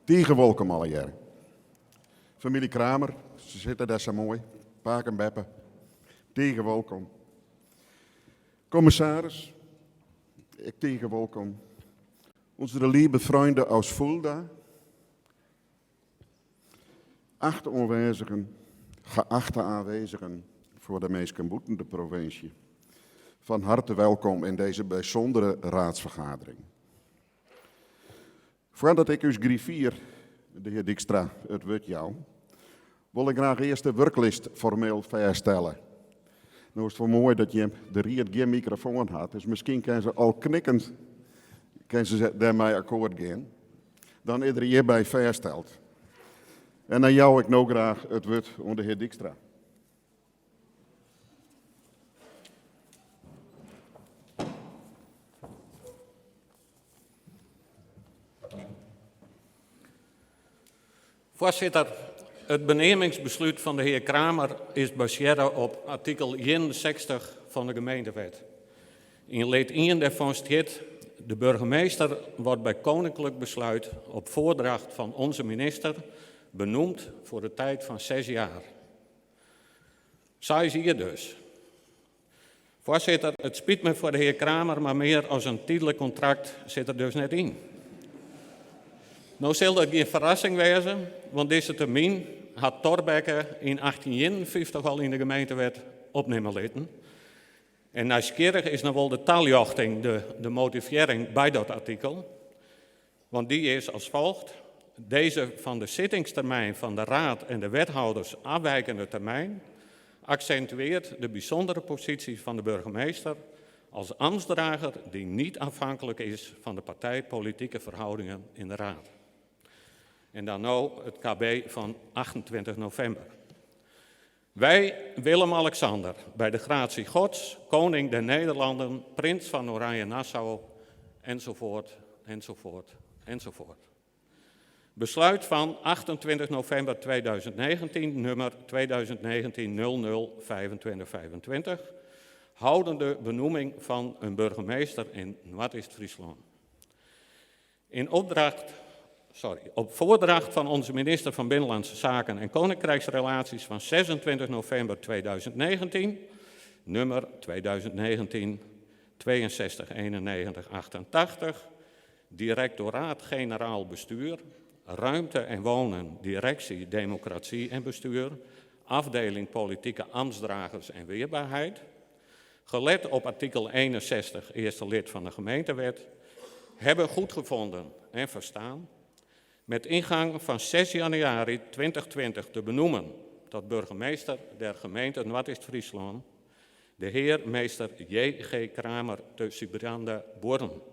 Tige wolkom allegearre. Famylje Kramer, se sitte dêr sa moai. Pake en beppe, tige wolkom. Kommissaris, ek tige wolkom. Unsere liebe Freunde aus Fulda. Achte oanwêzigen, geachte aanwezigen foar de minsken bûten de provinsje. Van harte welkom in deze bysûndere raadsfergadering. Foardat ik ús griffier, de hear Dykstra, it wurd jou, wol ik graach earst de wurklist formeel fêststelle. No is it wol moai dat jim de ried gjin mikrofoan hat, dus miskien kinne se al knikkend kinne se dêrmei akkoart gean. Dan is der hjirby fêststeld. En dan jou ik no graach it wurd oan de hear Dykstra. Foarsitter, it beneamingsbeslút fan de hear Kramer is basearre op artikel 61 fan de gemeentewet. Yn lid ien dêrfan stiet, De burgemeester wordt bij koninklijk besluit op voordracht van onze minister benoemd voor de tijd van zes jaar. Seis jier dus. Foarsitter, it spyt my foar de hear Kramer, mar mear as in tydlik kontrakt sit der dus net yn. No sil dat gjin ferrassing wêze, want dizze termyn hat Thorbecke yn 1851 al yn de gemeentewet opnimme litten. En nijsgjirrich is noch wol de taljochting, de, de motivearring by dat artikel. Want dy is as folgt, Deze van de zittingstermijn van de raad en de wethouders afwijkende termijn accentueert de bijzondere positie van de burgemeester als ambtsdrager die niet afhankelijk is van de partijpolitieke verhoudingen in de raad. En dan no it KB fan 28 novimber. Wij, Willem-Alexander, bij de gratie Gods, koning der Nederlanden, prins van Oranje-Nassau, enzovoort, enzovoort, enzovoort. Besluit fan 28 novimber 2019, nummer 2019 00 25 25, houdende benoeming fan in burgemeester yn Noardeast-Fryslân. In opdracht, sorry, op voordracht van onze minister van Binnenlandse Zaken en Koninkrijksrelaties van 26 november 2019, nummer 2019 62 91 88, Directoraat Generaal Bestuur, Ruimte en Wonen, Directie Democratie en Bestuur, afdeling Politieke Ambtsdragers en Weerbaarheid, gelet op artikel 61, eerste lid van de gemeentewet, hebben goedgevonden en verstaan met ingang van 6 januari 2020 te benoemen tot burgemeester der gemeente Noardeast-Fryslân de hear meester J.G. Kramer te Sibrandabuorren.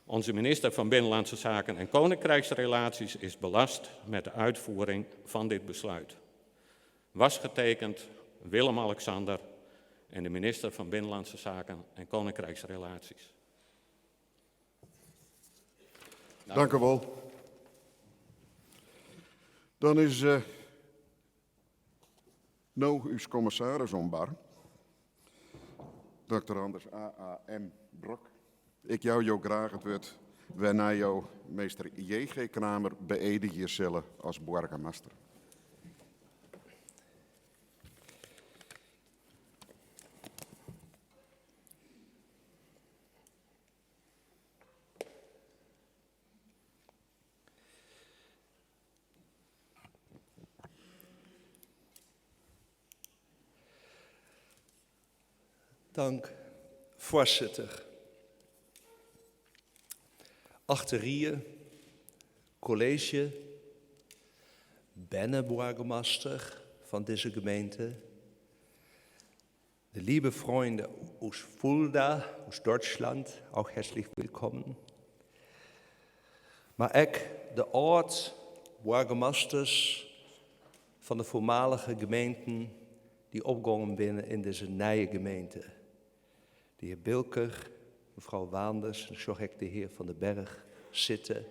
Onze minister van Binnenlandse Zaken en Koninkrijksrelaties is belast met de uitvoering van dit besluit. Was getekend Willem-Alexander en de minister van Binnenlandse Zaken en Koninkrijksrelaties. Dank u wol. Dan is uh, no ús kommissaris oan bar, Dr. Anders A.A.M. Brok. Ik jou jo graach it wurd wêrnei jo meester J.G. Kramer beëdigje sille as boargemaster. Dank, foarsitter. Achte rie, kolleezje, berneboargemaster fan dizze gemeente, de liebe Freunde aus Fulda, aus Deutschland, auch herzlich willkommen. Mar ek de âld-boargemasters fan de foarmalige gemeenten dy't opgongen binne yn dizze nije gemeente. De hear Bilker, mefrou Waanders en ik sjoch ek de hear Van der Berg sitte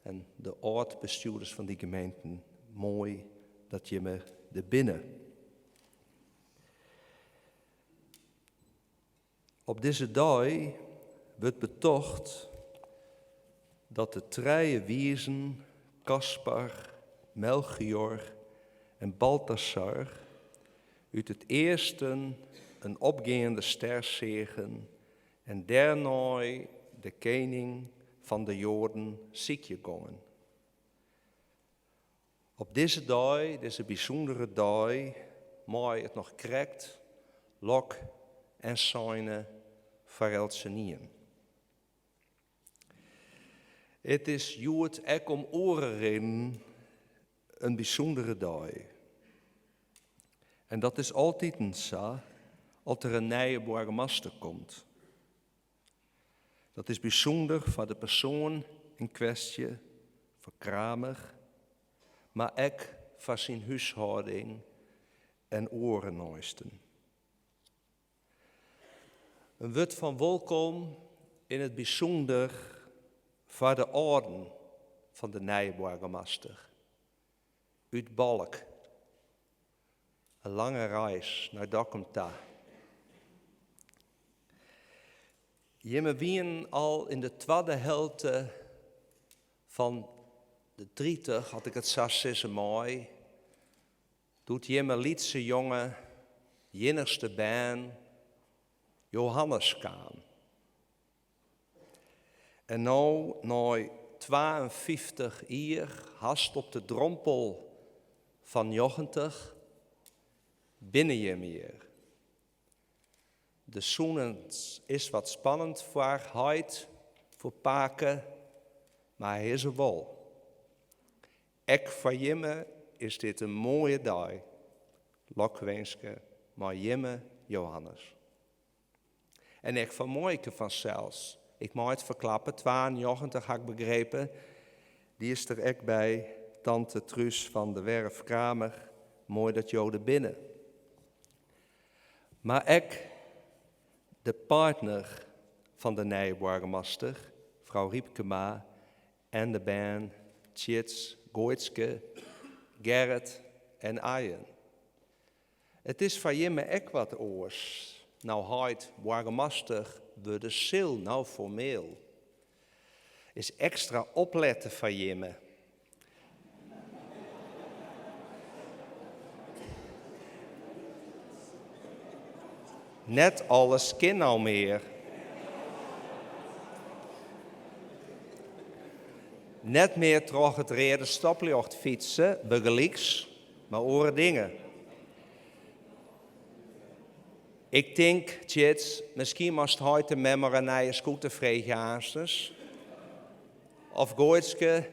en de âld-bestjoerders fan dy gemeenten, moai dat jimme der binne. Op dizze dei wurdt betocht dat de trije wizen Kaspar, Melchior en Balthasar út it easten in opgeande ster seagen en dêrnei de kening fan de Joaden sykje gongen. Op dizze dei, dizze bysûndere dei, mei it noch krekt lok en seine foar eltsenien. It is hjoed ek om oare redenen in bysûndere dei. En dat is altiten sa as der in nije boargemaster komt. Dat is bysûnder foar de persoan yn kwestje, foar Kramer, mar ek foar syn húshâlding en oare neisten. In wurd fan wolkom yn it bysûnder foar de âlden fan de nije boargemaster út Balk. In lange reis nei Dokkum ta. Jimme wienen al yn de twadde helte fan de 30, as ik it sa sizze mei, doe't jimme lytse jonge, iennichste bern Johannes kaam. En no, nei 52 jier, hast op de drompel fan 90, binne jimme hjir. De sûnens is wat spannend foar heit, foar pake, mar hy is der wol. Ek foar jimme is dit in moaie dei. Lokwinske mei jimme Johannes. En ek foar muoike fansels. Ik mei it ferklappe, 92 ha ik begrepen. Dy is der ek by, tante Truus van de Werf Kramer. Moai dat jo der binne. Mar ek de partner fan de nije boargemaster, frou Rypkema, en de bern Tjits, Goitske, Gerrit en Arjen. It is foar jimme ek wat oars, no heit boargemaster wurde sil, no formeel. Is ekstra oplette foar jimme. Net alles kin no mear. Net mear troch it reade stopljocht fytse, bygelyks. Mar oare dingen. Ik tink, Tjits, miskien moatst heit en mem mar in nije scooter freegje aanstens. Of Goitske,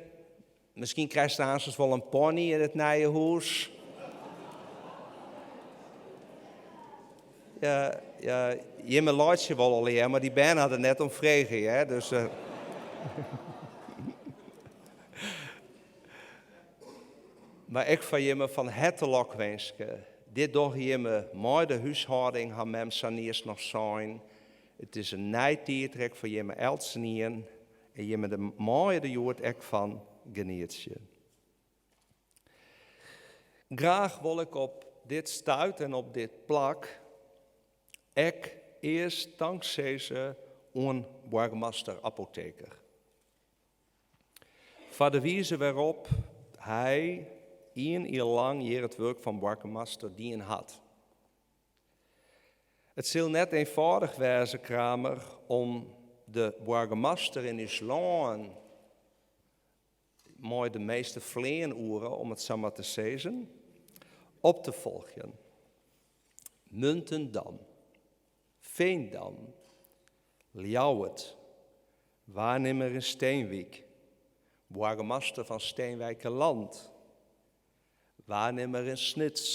miskien krijst aanstens wol in pony yn it nije hûs. Ja, ja, jimme laitsje wol allegear, mar dy bern ha der net om frege, hear. Dus, Mar ek foar jimme fan herte lokwinske. Dit dogge jimme mei de húshâlding, ha mem saniis noch sein. It is in nij tiidrek foar jimme eltsenien en jimme der meie der hjoed ek fan genietsje. Graach wol ik op dit stuit en op dit plak ek earst tanksizze oan boargemaster Apotheker. Foar de wize wêrop hy ien jier lang hjir it wurk fan boargemaster dien hat. It sil net eenfâldich wêze, Kramer, om de boargemaster yn ús lân mei de measte fleanoeren, om it sa mar te sizzen, op te folgjen. Muntendam, Veendam, Ljouwert, waarnimmer yn Steenwyk, boargemaster fan Steenwijkerland, waarnimmer yn Snits,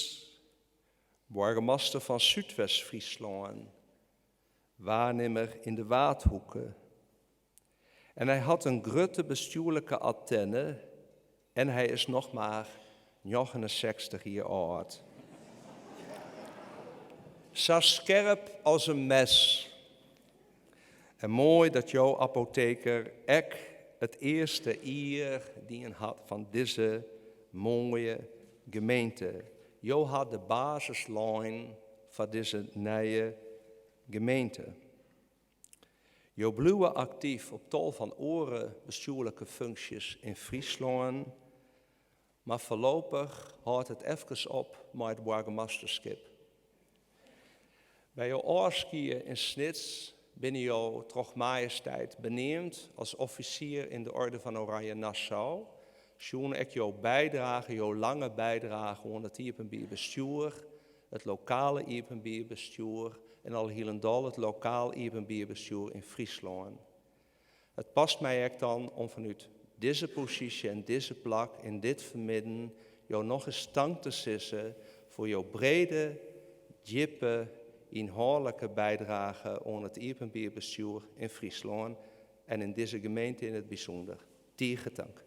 boargemaster fan Súdwest-Fryslân, waarnimmer yn de Waadhoeke. En hy hat in grutte bestjoerlike antenne en hy is noch mar 69 jier âld. Sa skerp as in mes. En moai dat jo Apotheker ek it earste jier dien hat fan dizze moaie gemeente. Jo ha de basis lein foar dizze nije gemeente. Jo bliuwe aktyf op tal fan oare bestjoerlike funksjes yn Fryslân. Mar foarlopich hâldt it efkes op mei it boargemasterskip. By jo ôfskie yn Snits binne jo troch Majesteit beneamd as Officier in de Orde van Oranje Nassau. Sjoen ek jo bydrage, jo lange bydrage oan it iepenbier bestjoer, it lokale iepenbier bestjoer en al hielendal it lokaal iepenbier bestjoer yn Fryslân. It past my ek dan om fanút dizze posysje en dizze plak yn dit fermidden jo nochris tank te sizzen foar jo brede, djippe, ynhâldlike bydrage oan it iepenbier bestjoer yn Fryslân en yn dizze gemeente yn it bysûnder. Tige tank.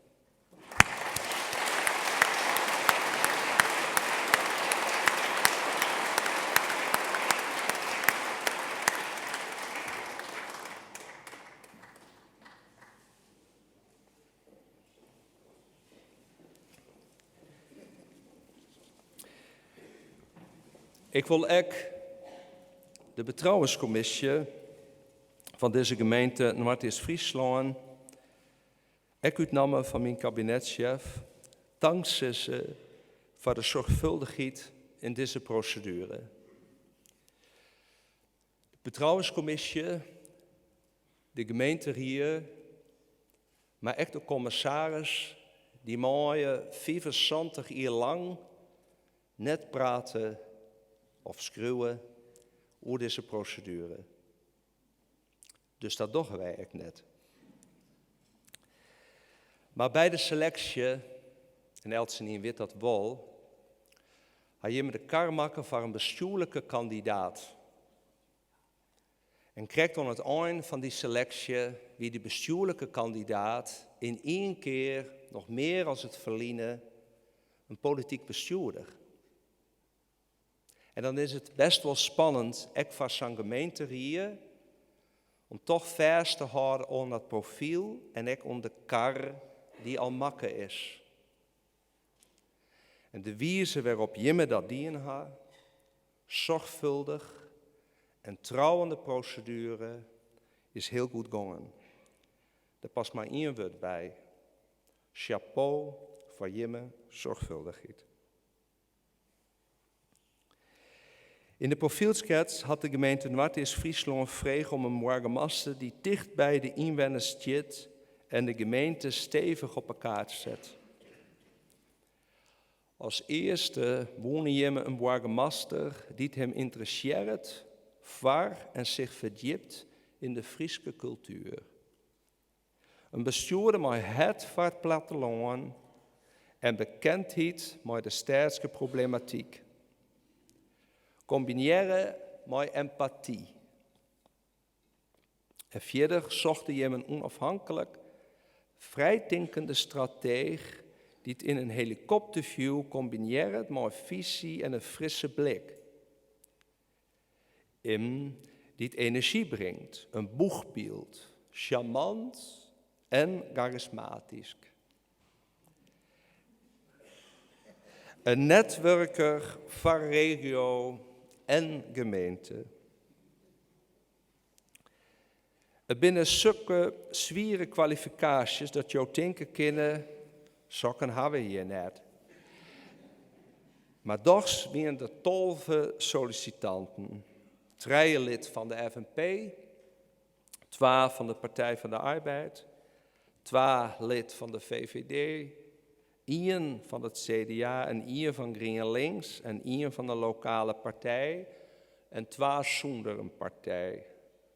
Ik wol ek de betrouwenskommisje fan dizze gemeente Noardeast-Fryslân Ek út namme fan myn kabinetssjef tank sizze foar de soarchfuldichheid yn dizze proseduere. De betrouwenskommisje, de gemeenterie, mar ek de kommissaris, dy meie 75 jier lang net prate of skriuwe oer dizze proseduere. Dus dat dogge wy ek net. Mar by de seleksje, en eltsenien wit dat wol, ha jimme de kar makke foar in bestjoerlike kandidaat. En krekt oan it ein fan dy seleksje wie dy bestjoerlike kandidaat yn ien kear noch mear as it ferline in polityk bestjoerder. En dan is it best wol spannend, ek foar sa'n gemeenterie, om toch fêst te hâlden oan dat profyl en ek oan de kar dy't al makke is. En de wize wêrop't jimme dat dien ha, soarchfâldich en trou oan de proseduere, is hiel goed gongen. Der past mar ien wurd by, chapeau foar jimme soarchfâldichheid. Yn de profylskets hat de gemeente Noardeast-Fryslân frege om in boargemaster dy't ticht by de ynwenners stiet en de gemeente stevich op 'e kaart set. As earste woene jimme in boargemaster dy't him ynteressearret foar en sich ferdjipt yn de Fryske kultuer. In bestjoerder mei hert foar it plattelân en bekendheid mei de stêdske problematyk. Kombinearre mei empaty. En fierder sochten jim in ûnôfhinklik, frijtinkende strateech dy't yn in helikopterview kombinearret mei fisy en in frisse blik. Immen dy't enerzjy bringt, in boechbyld, sjarmant en garismatysk. In netwurker foar regio en gemeente. It binne sokke swiere kwalifikaasjes dat jo tinke kinne, sokken ha we hjir net. Mar dochs wiene der 12 sollisitanten. Trije lid fan de FNP, twa fan de Partij van de Arbeid, twa lid fan de VVD, ien fan it CDA en ien fan GrienLinks en ien fan de lokale partij en twa sûnder in partij.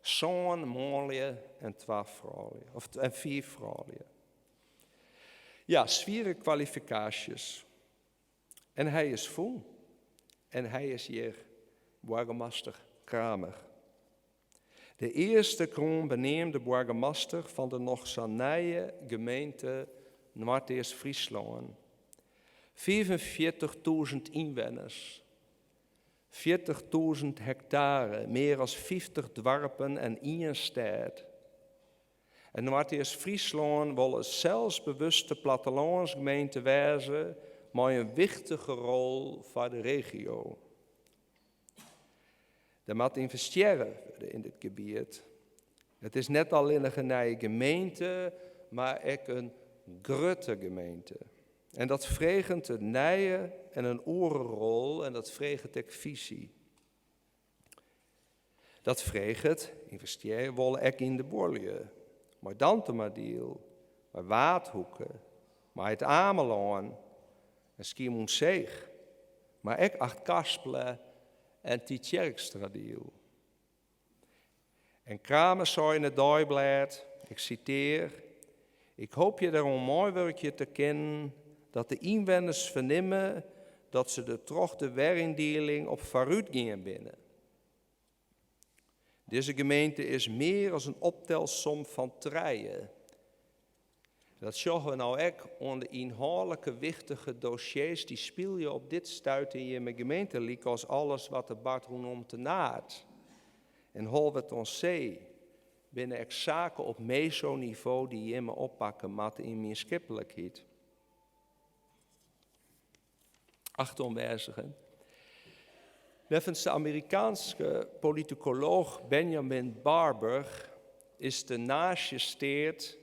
Sân manlju en twa froulju, of en fiif froulju. Ja, swiere kwalifikaasjes. En hy is fûn. En hy is hjir, boargemaster Kramer. De earste kroanbeneamde boargemaster fan de noch sa nije gemeente Noardeast-Fryslân. Fiifenfjirtichtûzen ynwenners, fjirtichtûzen hektare, mear as 50 doarpen en ien stêd. En Noardeast-Fryslân wol in selsbewuste plattelânsgemeente wêze mei in wichtige rol foar de regio. Der moat ynvestearre wurde yn dit gebiet. It is net allinnich in nije gemeente, mar ek in grutte gemeente. En dat freget in nije en in oare rol en dat freget ek fisy. Dat freget ynvestearje wolle ek yn de buorlju, mei Dantumadiel, mei Waadhoeke, mei It Amelân en Skiermûntseach, mar ek Achtkarspelen en Tytsjerksteradiel. En Kramer sei yn it deiblêd, ik sitear, Ik hoopje deroan meiwurkje te kinnen dat de ynwenners fernimme dat se der troch de weryndieling op foarút gien binne. Dizze gemeente is mear as in optelsom fan trije. Dat sjogge we no ek oan de ynhâldlike wichtige dossiers dy't spylje op dit stuit yn jimme gemeente, lykas alles wat der bart rûnom Ternaard en Holwert oan See, binne ek saken op mesonivo dy't jimme oppakke moatte yn mienskiplikheid. Achte oanwêzigen. Neffens de Amerikaanske politikolooch Benjamin Barber is de naasjesteat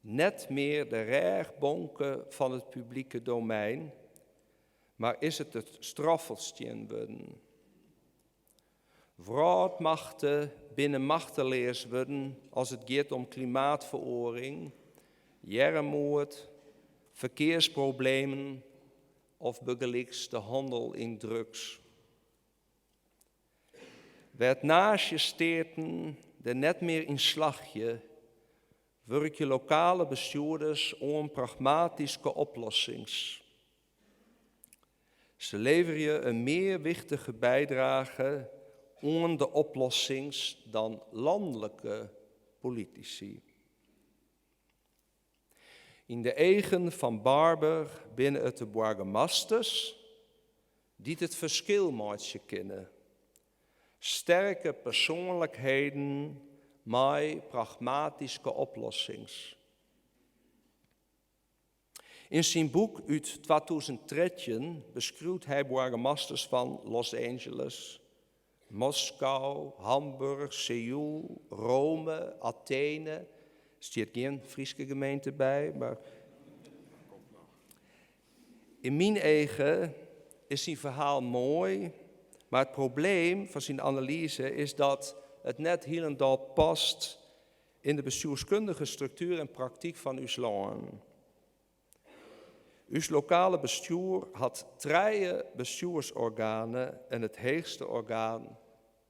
net mear de rêchbonke fan it publike domein, mar is it it stroffelstien wurden. Wrâldmachten binne machteleas wurden as it giet om klimaatferoaring, earmoed, ferkearsproblemen of bygelyks de hannel yn drugs. Wêr't naasjesteaten der net mear yn slagje, wurkje lokale bestjoerders oan pragmatyske oplossings. Se leverje in mear wichtige bydrage oan de oplossings dan lanlike politisy. Yn de eagen fan Barber binne it de boargemasters dy't it ferskil meitsje kinne. Sterke persoanlikheden mei pragmatyske oplossings. Yn syn boek út 2013 beskriuwt hy boargemasters fan Los Angeles, Moskou, Hamburg, Seoul, Rome, Athene. Stiet gjin Fryske gemeente by, mar yn myn eagen is syn ferhaal moai, mar it probleem fan syn analyze is dat it net hielendal past yn de bestjoerskundige struktuer en praktyk fan ús lân. Us lokale bestjoer hat trije bestjoersorganen en it heechste orgaan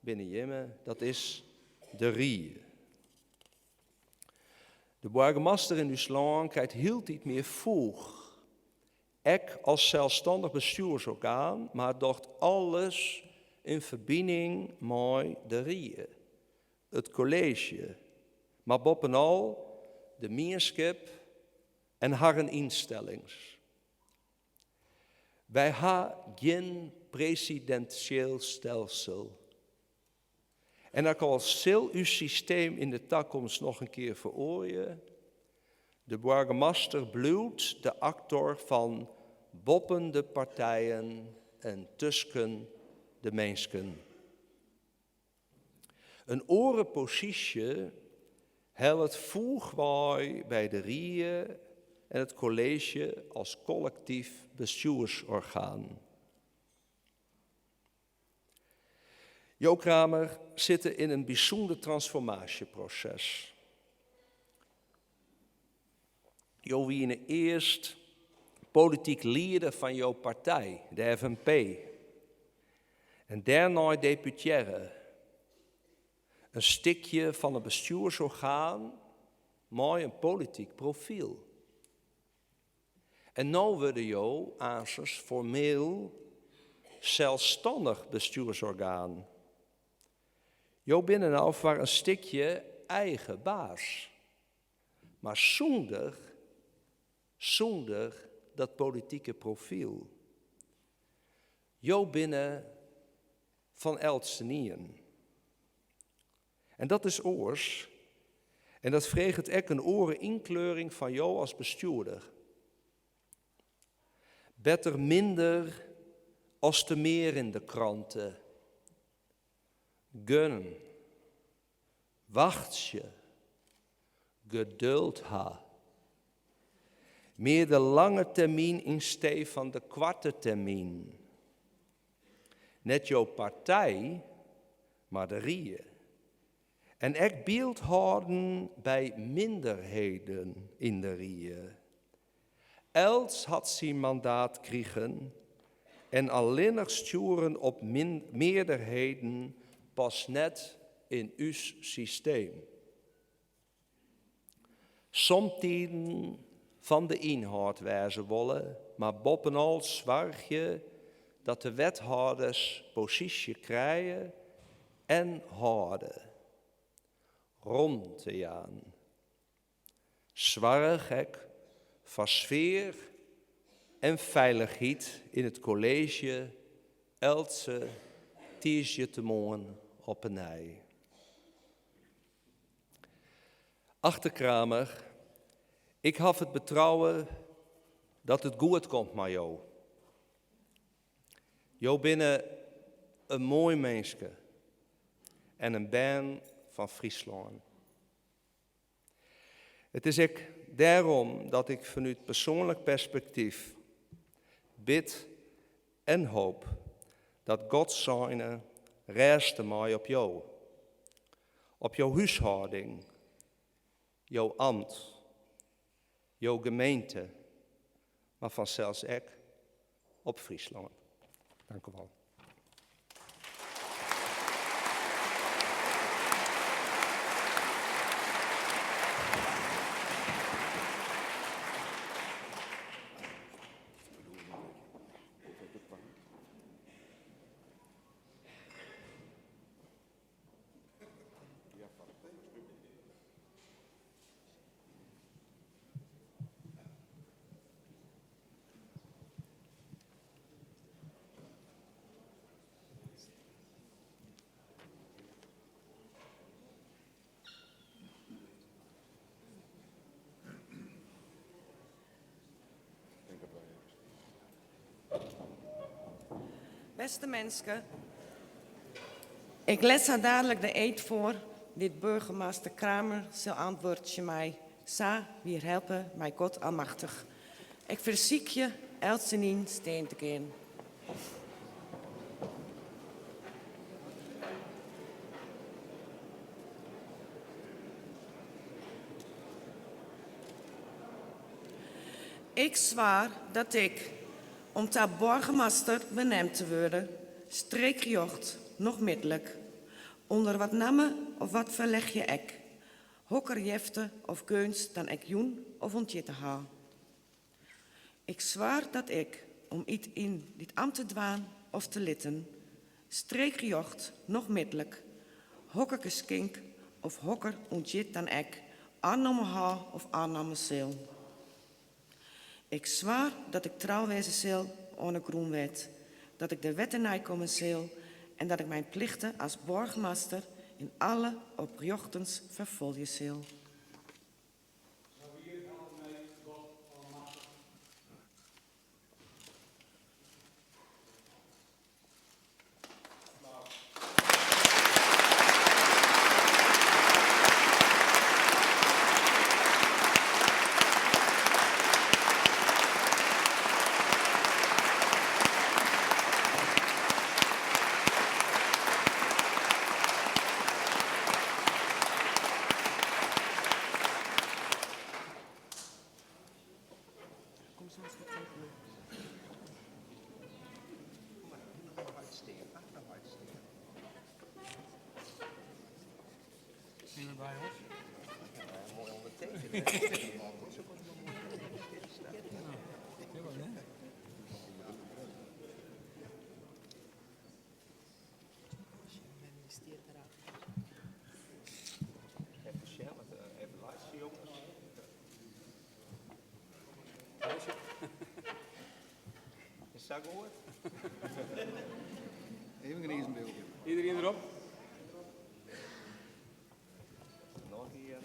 binne jimme, dat is de rie. De boargemaster yn ús lân krijt hieltyd mear foech, ek as selsstannich bestjoersorgaan, mar docht alles yn ferbining mei de rie. It kolleezje, mar boppenal de mienskip en harren ynstellings. Wy ha gjin presidinsjeel stelsel. En ek al sil ús systeem yn de takomst noch in kear feroarje, de boargemaster bliuwt de aktor fan boppen de partijen en tusken de minsken. In oare posysje hellet foech wei by de rie en it kolleezje as kollektyf bestjoersorgaan. Jo Kramer sitte yn in bysûnder transformaasjeproses. Jo wiene earst polityk lieder fan jo partij, de FNP, en dêrnei deputearre. In stikje fan in bestjoersorgaan mei in polityk profyl. En no wurde jo aansens formeel selsstannich bestjoersorgaan. Jo binne no foar in stikje eigen baas. Mar sûnder, sûnder dat politike profyl. Jo binne fan eltsenien. En dat is oars. En dat freget ek in oare ynkleuring fan jo as bestjoerder. Better minder as te mear yn de krante. Gunnen. Wachtsje. Geduld ha. Mear de lange termyn yn stee fan de koarte termyn. Net jo partij, mar de rie. En ek byld hâlden by minderheden yn de rie. Elts hat syn mandaat krigen en allinnich stjoeren op mearderheden past net yn ús systeem. Somtiden fan de ynhâld wêze wolle, mar boppenal soargje dat de wethâlders posysje krije en hâlde. Romte jaan. Soarch ek foar sfear en feilichheid yn it kolleezje eltse tiisdeitemoarn op 'e nij. Achte Kramer, ik haw it betrouwen dat it goed komt mei jo. Jo binne in moai minske en in bern fan Fryslân. It is ek dêrom dat ik fanút persoanlik perspektyf bid en hoop dat Gods seine rêste mei op jo, op jo húshâlding, jo amt, jo gemeente, mar fansels ek op Fryslân. Dank u wol. Bêste minsken, ik lês sa dadlik de eed foar dy't boargemaster Kramer sil antwurdzje mei sa wier helpe my God almachtich. Ik fersykje eltsenien stean te gean. Ik swaar dat ik, om ta boargemaster beneamd te wurden, streekrjocht noch midlik, ûnder wat namme of wat ferlechje ek, hokker jefte of geunst dan ek jûn of ûnthjitte ha. Ik swaar dat ik, om it yn dit amt te dwaan of te litten, streekrjocht noch midlik, hokker geskink of hokker ûnthjit dan ek oannommen ha of oannimme sil. Ik swaar dat ik trou wêze sil oan 'e grûnwet, dat ik de wetten neikomme sil en dat ik myn plichten as boargemaster yn alle oprjochtens ferfolje sil. Sa wier helpe my God almachtich. Is dat goed? Even gnizen, Bilke. Iedereen erop? Noch ien.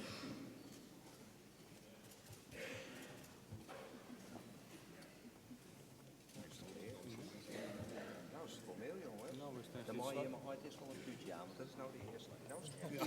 Nou is it formeel, jongen. Dan mei je mar heit earst wol in tút jaan, want dat is no de earste. Nou is it formeel.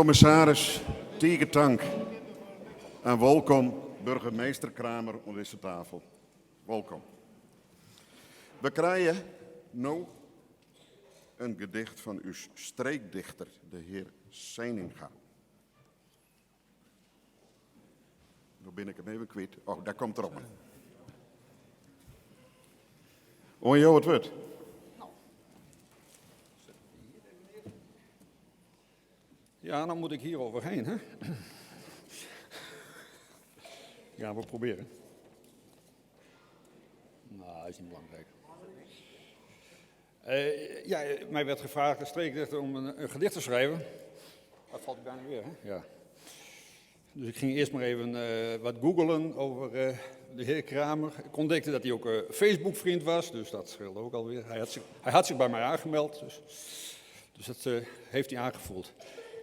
Kommissaris, tige tank en wolkom burgemeester Kramer oan dizze tafel. Wolkom. We krije no in gedicht fan ús streekdichter, de hear Seeninga. No bin ik him even kwyt. Oh, dêr komt er oan. Oan jo it wurd. Ja, dan moet ik hier overheen, hè? Ja, we proberen. Nou, is niet belangrijk. Uh, ja, mij werd gevraagd, de streekdichter, om een, een, gedicht te schrijven. Dat valt bijna weer, hè? Ja. Dus ik ging eerst maar even uh, wat googelen over uh, de heer Kramer. Ik ontdekte dat hij ook Facebook-vriend was, dus dat scheelde ook alweer. Hij had zich, hij had zich bij mij aangemeld, dus, dus dat heeft hij aangevoeld.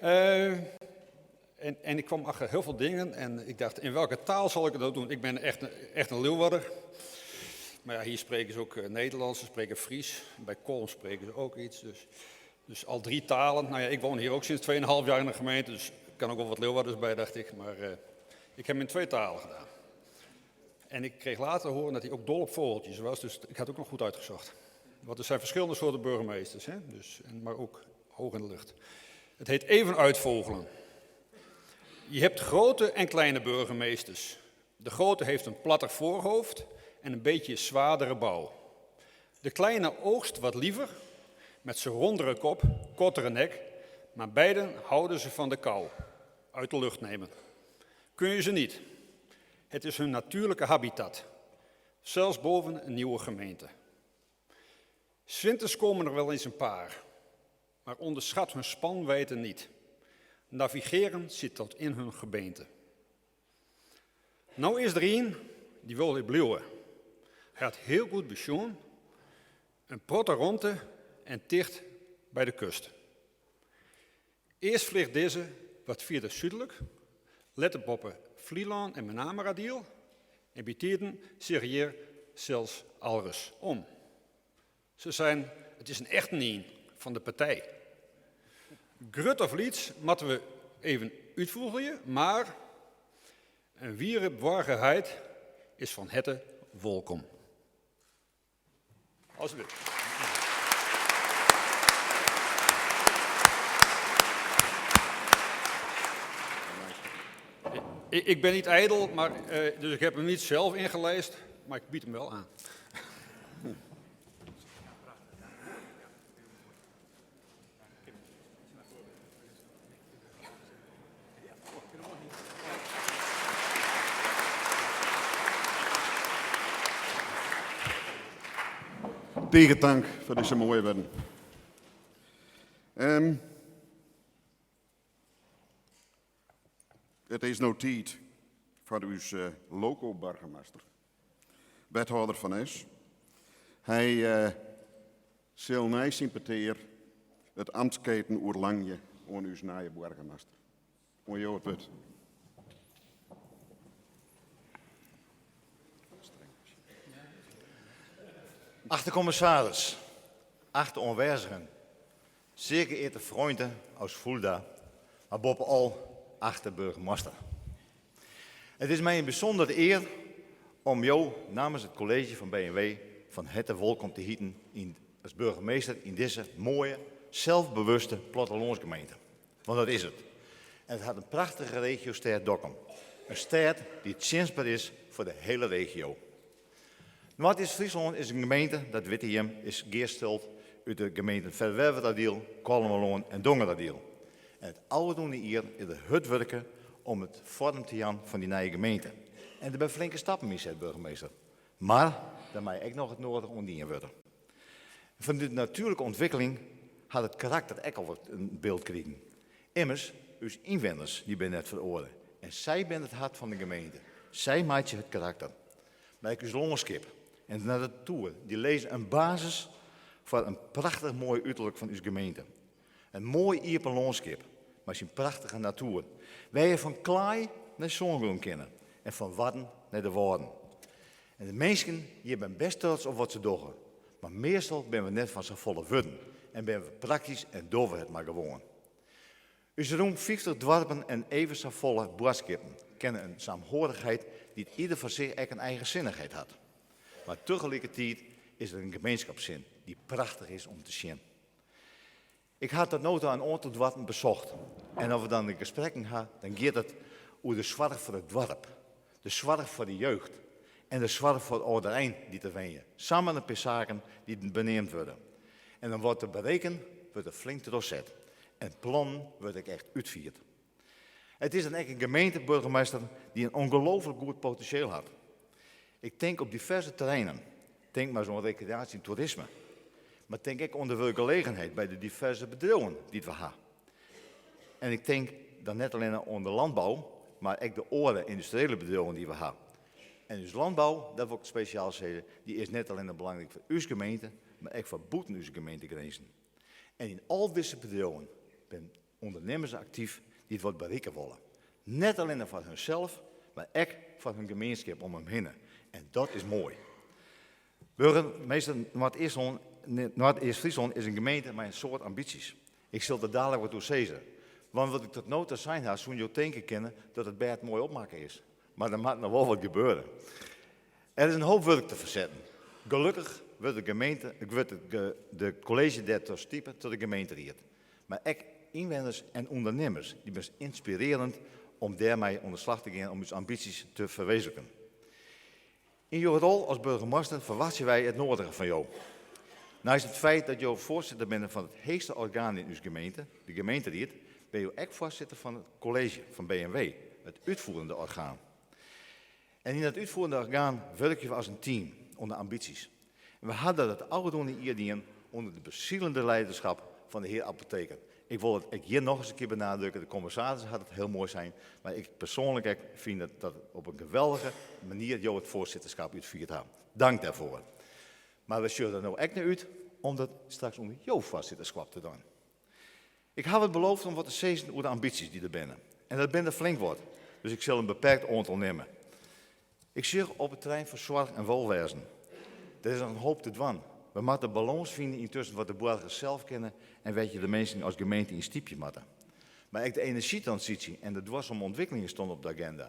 En, en, ik kwam achter heel veel dingen en ik dacht, in welke taal zal ik het ook doen? Ik ben echt, echt een Leeuwarder. Maar ja, hier spreken ze ook Nederlands, ze spreken Fries. Bij Kollum spreken ze ook iets. Dus, dus al drie talen. Nou ja, ik woon hier ook sinds 2,5 jaar in de gemeente, dus ik kan ook wel wat Leeuwarders bij, dacht ik. Maar uh, ik heb hem in twee talen gedaan. En ik kreeg later horen dat hij ook dol op vogeltjes was, dus ik had ook nog goed uitgezocht. Want er zijn verschillende soorten burgemeesters, hè? Dus, en, maar ook hoog in de lucht. Het heet even uitvogelen. Je hebt grote en kleine burgemeesters. De grote heeft een platter voorhoofd en een beetje zwaardere bouw. De kleine oogst wat liever, met zijn rondere kop, kortere nek, maar beiden houden ze van de kou, uit de lucht nemen. Kun je ze niet. Het is hun natuurlijke habitat, zelfs boven een nieuwe gemeente. 's Winters komen er wel eens een paar, maar onderschat hun spanwijdte niet. Navigeren zit tot in hun gebeente. Nou is er een die wil weer bliuwen. Hij had heel goed pensioen, een protte ronde en ticht bij de kust. Eerst vliegt deze wat verder zuidelijk, let op Vlieland en Menameradiel en bij zich hier zelfs alres om. Ze zijn, het is een echt nien van de partij. Grut of liets moeten we even uitvoeren, maar een wiere borgenheid is van hette welkom. Alsjeblieft. Ik, ik ben niet ijdel, maar, uh, dus ik heb hem niet zelf ingelijst, maar ik bied hem wel aan. Tige tank foar dizze moaie wurden. Um, it is no tiid foar ús uh, loko-boargemaster, wethâlder Van Es. Hy uh, sil nei syn petear it amtsketen oerlangje oan ús nije boargemaster. Oan jo it wurd. Achte commissaris, achte oanwêzigen, zeer geëerde vrienden aus Fulda, mar boppe-al achte burgemeester. It is my in bysûndere ear om jo namens it kolleezje fan B en W fan herte wolkom te hiten yn, as burgemeester yn dizze moaie, selsbewuste plattelânsgemeente. Want dat is it. En it hat in prachtige regiostêd Dokkum. In stêd dy't tsjinstber is foar de hiele regio. Noardeast-Fryslân is in gemeente, dat witte jim, is gearsteld út de gemeenten Ferwerderadiel, Kollumerlân en Dongeradiel. En it ôfrûne jier is der hurd wurke om it foarm te jaan fan dy nije gemeente. En der binne flinke stappen yn set, burgemeester. Mar der mei ek noch it nedige oan dien wurde. Fan de natuerlike ûntwikkeling hat it karakter ek al wat in byld krigen. Immers, ús ynwenners dy binne net feroare en sy binne it hart fan de gemeente. Sy meitsje it karakter. Mar ek ús lânskip en de natoer dy lizze in basis foar in prachtich moai uterlik fan ús gemeente. In moai iepen lânskip mei syn prachtige natoer, wêr je fan klaai nei sângrûn kinne en fan Wadden nei de Wâlden. En de minsken hjir binne best trots op wat se dogge, mar meastal binne we net fan safolle wurden en binne we praktysk en dogge we it mar gewoan. Us rûm 50 doarpen en even safolle buorskippen kenne in saamhorigheid dy't ieder foar sich ek in eigensinnichheid hat. Mar tagelikertiid is der in gemeenskapssin dy't prachtich is om te sjen. Ik ha tot no ta in oantal doarpen besocht en as we dan de gesprekken ha, dan giet it oer de soarch foar it doarp, de soarch foar de jeugd en de soarch foar âlderein dy't der wenje. Samar in pear saken dy't beneamd wurde. En om wat te berikken wurdt der flink trochset en plannen wurde ek echt útfierd. It is dan ek in gemeente, boargemaster, dy't in ongelooflik goed potinsjeel hat. Ik tink op diverse terreinen. Tink mar ris oan rekreaasje en toerisme. Mar tink ek oan de wurkgelegenheid by de diverse bedriuwen dy't we ha. En ik tink dan net allinne oan de landbou, mar ek de oare yndustriële bedriuwen dy't we ha. En ús landbou, dat wol ik spesjaal sizze, dy is net allinne belangryk foar ús gemeente, mar ek foar bûten ús gemeentegrinzen. En yn al dizze bedriuwen binne ûndernimmers aktyf dy't wat berikke wolle. Net allinne foar hunsels, mar ek foar hun gemienskip om him hinne. En dat is moai. Boargemaster Noardeast-Fryslân is in gemeente mei in soad ambysjes. Ik sil der dalik wat oer sizze. Want wat ik tot no ta sein ha, soene jo tinke kinne dat it bêd moai opmakke is. Mar der moat noch wol wat gebeure. Der is in hoop wurk te fersetten. Gelokkich wurdt de gemeente, wurdt de kolleezje dêrtroch stipe troch de gemeenteried. Mar ek ynwenners en ûndernimmers, dy binne ynspirearjend om dêrmei oan de slach te gean om ús ambysjes te ferwezenliken. Yn jo rol as boargemaster ferwachtsje wy it nedige fan jo. Neist it feit dat jo foarsitter binne fan it heechste orgaan yn ús gemeente, de gemeenteried, binne jo ek foarsitter fan it kolleezje fan B&W, it útfoerende orgaan. En yn dat útfoerende orgaan wurkje we as in team oan de ambysjes. En we ha dat it ôfrûne jier dien ûnder de besielende leiderskap fan de hear Apotheker. Ik wol it ek hjir nochris in kear benadrukke, de kommissaris hat it hiel moai sein, mar ik persoanlik ek fyn dat dat op in geweldige manier jo it foarsitterskap útfierd ha. Dank dêrfoar. Mar we sjogge der no ek nei út om dat straks ûnder jo foarsitterskap te dwaan. Ik haw it beloofd om wat te sizzen oer de ambysjes dy't der binne. En dat binne der flink wat, dus ik sil in beperkt oantal nimme. Ik sjoch op it terrein fan soarch en wolwêzen. Der is noch in hoop te dwaan. We moatte de balâns fine yntusken wat de boargers sels kinne en wêr't je de minsken as gemeente yn stypje moatte. Mar ek de enerzjytransysje en de duorsame ûntwikkelingen steane op de agenda.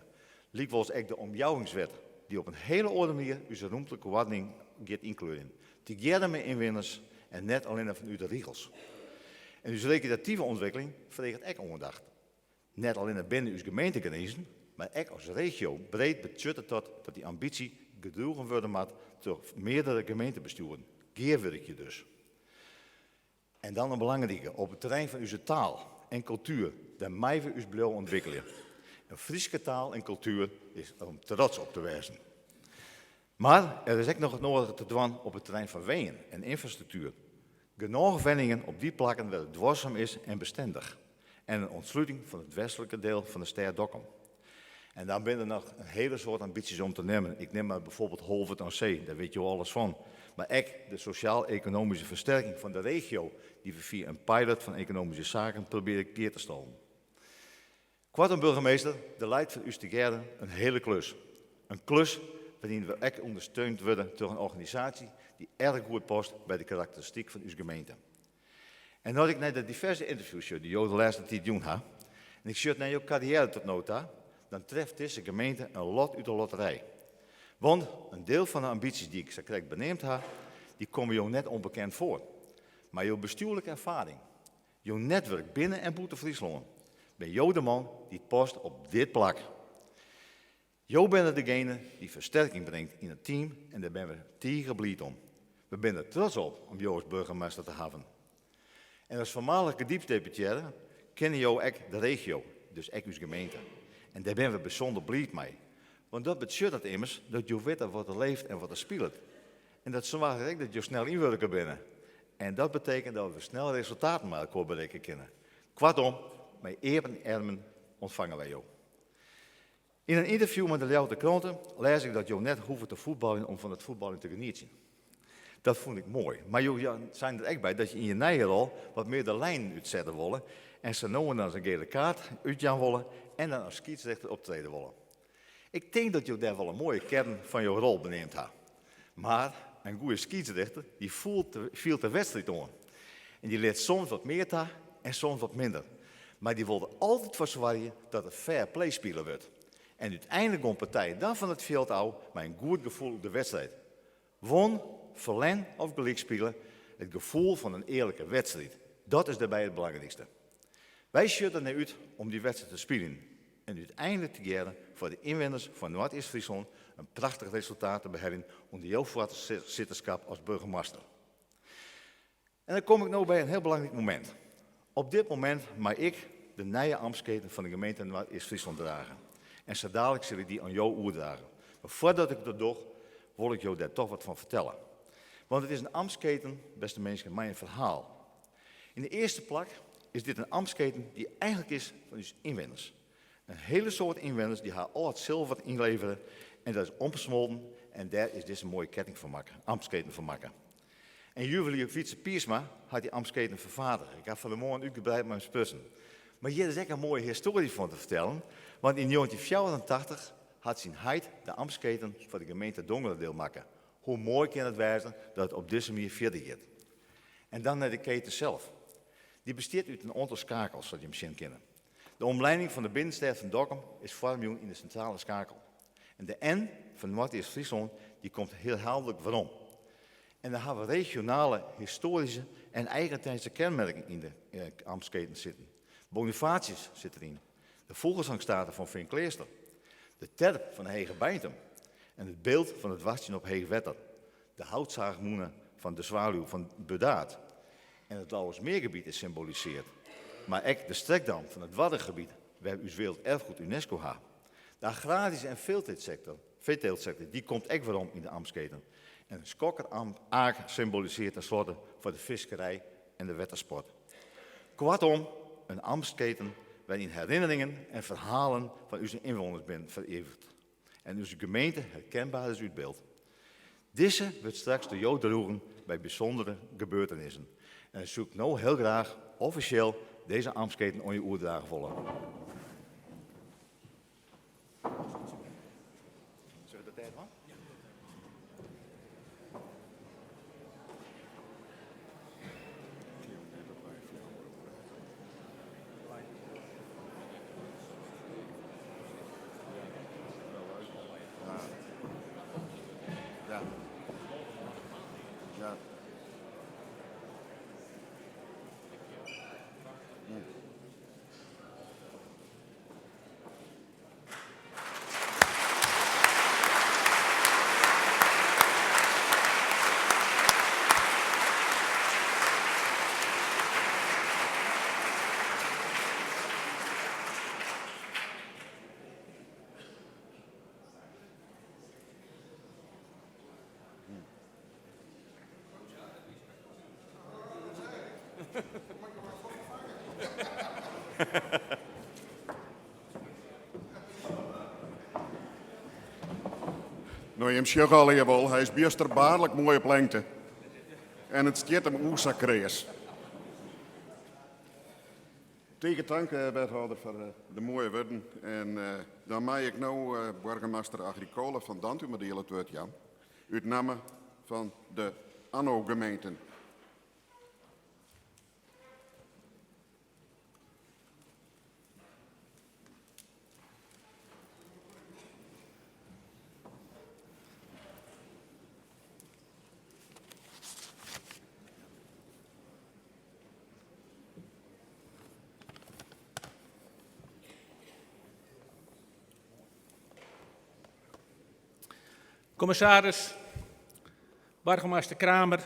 Lykwols ek de omjouwingswet, dy't op in hiele oare manier ús rûmtlike oardening giet ynkleurjen. Tegearre mei ynwenners en net allinne fanút de rigels. En ús rekreative ûntwikkeling freget ek oandacht. Net allinne binnen ús gemeentegrinzen, mar ek as regio breed betsjut it dat dat dy ambysje gedroegen wurde moat troch meardere gemeentebestjoeren. Gearwurkje dus. En dan in belangrike, op it terrein fan ús taal en kultuer, dêr meie we ús bliuwe ûntwikkeljen. In Fryske taal en kultuer is om trots op te wêzen. Mar der is ek noch it nedige te dwaan op it terrein fan wenjen en ynfrastruktuer. Genôch wenningen op dy plakken wêr't it duorsum is en bestindich. En in ûntsluting fan it westlike diel fan de stêd Dokkum. En dan binne der noch in hiele soad ambysjes om te nimmen. Ik nim mar byfoarbyld Holwert oan See, dêr witte jo alles fan. Mar ek de sosjaal-ekonomyske fersterking fan de regio, dy't we fia in pilot fan ekonomyske saken probearje gear te stallen. Koartom boargemaster, der leit foar ús tegearre in hiele klus. In klus wêryn't we ek ûndersteund wurde troch in organisaasje dy't erch goed past by de karakteristyk fan ús gemeente. En as ik nei de diverse ynterviews sjoch dy't jo de lêste tiid jûn ha, en ik sjoch nei jo karriêre tot no ta, dan treft dizze gemeente in lot út de lotterij. Want in diel fan de ambysjes dy't ik sakrekt beneamd ha, dy komme jo net ûnbekend foar. Mar jo bestjoerlike erfaring, Jo netwurk binnen en bûten Fryslân. Bin jo de man dy't past op dit plak? Jo binne degene dy't fersterking bringt yn it team en dêr binne we tige bliid om. We binne der trots op om jo as boargemaster te hawwen. En as foarmalich gebietsdeputearre kenne jo ek de regio, dus ek ús gemeente. En dêr binne we bysûnder bliid mei. Want dat betsjut dat immers dat jo witte wat der leeft en wat der spilet. En dat soarget ek dat jo snel ynwurke binne. En dat betekent dat we snel resultaten mei elkoar berikke kinne. Koartom, mei iepen earmen ûntfange wy jo. Yn in ynterview mei de Ljouwerter Krante lês ik dat jo net hoege te fuotbaljen om fan it fuotbaljen te genietsjen. Dat fûn ik moai. Mar jo seinen der ek by dat je yn je nije rol wat mear de lijnen útsette wolle en sa no en dan in gele kaart útjaan wolle en dan as skiedsrjochter optrede wolle. Ik tink dat jo dêr wol in moaie kearn fan jo rol beneamd ha. Mar in goede skiedsrjochter dy fielt de wedstriid oan. En dy lit soms wat mear ta en soms wat minder. Mar dy wol der altyd foar soargje dat der fair play spile wurdt. En úteinlik gong partijen dan fan it fjild ôf mei in goed gefoel oer de wedstriid. Won, ferlern of gelyk spile, it gefoel fan in earlike wedstriid, dat is dêrby it belangrykste. Wy sjogge der nei út om dy wedstriid te spyljen en úteinlik tegearre foar de ynwenners fan Noardeast-Fryslân in prachtich resultaat te beheljen ûnder jo foarsitterskap as burgemaster. En dan kom ik no by in hiel belangryk momint. Op dit momint mei ik de nije amtsketen fan de gemeente Noardeast-Fryslân drage. En sa dalik sil ik dy oan jo oerdrage. Mar foardat ik dat doch, wol ik jo dêr toch wat fan fertelle. Want it is in amtsketen, bêste minsken, mei in ferhaal. Yn de earste plak is dit in amtsketen dy't eigentlik is fan ús ynwenners. In hiele soad ynwenners dy ha al it silver ynlevere en dat is omsmolten en dêr is dizze moaie ketting fan makke, amtsketen fan makke. En juwelier Wietse Piersma hat dy amtsketen ferfaardige. Ik ha fan 'e moarn útgebreid mei him sprutsen. Mar hjir is ek in moaie histoarje fan te fertellen, want yn 1984 hat syn heit de amtsketen foar de gemeente Dongeradeel makke. Hoe moai kin it wêze dat it op dizze manier fierder giet? En dan nei de keten sels. Dy bestiet út in oantal skakels, sa't jim sjen kinne. De omlining fan de binnenstêd fan Dokkum is foarmjûn yn de sintrale skakel. En de N fan Noardeast-Fryslân dy komt herhaaldelik werom. En der hawwe regionale, histoaryske en eigentiidske kenmerken yn de amtsketen sitten. Bonifatius sit deryn, de Fûgelsangstate fan Feankleaster, de terp fan Hegebeintum en it byld fan it wachtsjen op heech wetter, de houtsaachmûne fan De Zwaluw fan Burdaard en it Lauwersmeergebiet is symboliseard, mar ek de strekdam fan it Waddengebiet wêr ús Werelderfgoed UNESCO ha. De agraryske en feeteeltsektor dy komt ek werom yn de amtsketen. En in skokkeraak symboliseart ten slotte foar de fiskerij en de wettersport. Koartom, in amtsketen wêryn herinneringen en ferhalen fan ús ynwenners binne ferivige en ús gemeente herkenbaar is útbyld. Dizze wurdt straks troch jo droegen by bysûndere gebeurtenissen. En soe ik no hiel graach offisjeel dizze amtsketen oan jo oerdrage wolle. Sille we dat dêr dwaan? Ja. Ja. No, jim sjogge allegear wol, hy is bjusterbaarlik moai op lengte. En it stiet him oer sa kreas. Tige tank, wethâlder, foar de moaie wurden. En dan mei ik no boargemaster Agricola fan Dantumadiel it wurd jaan, út namme fan de ANNO-gemeenten. Kommissaris, boargemaster Kramer,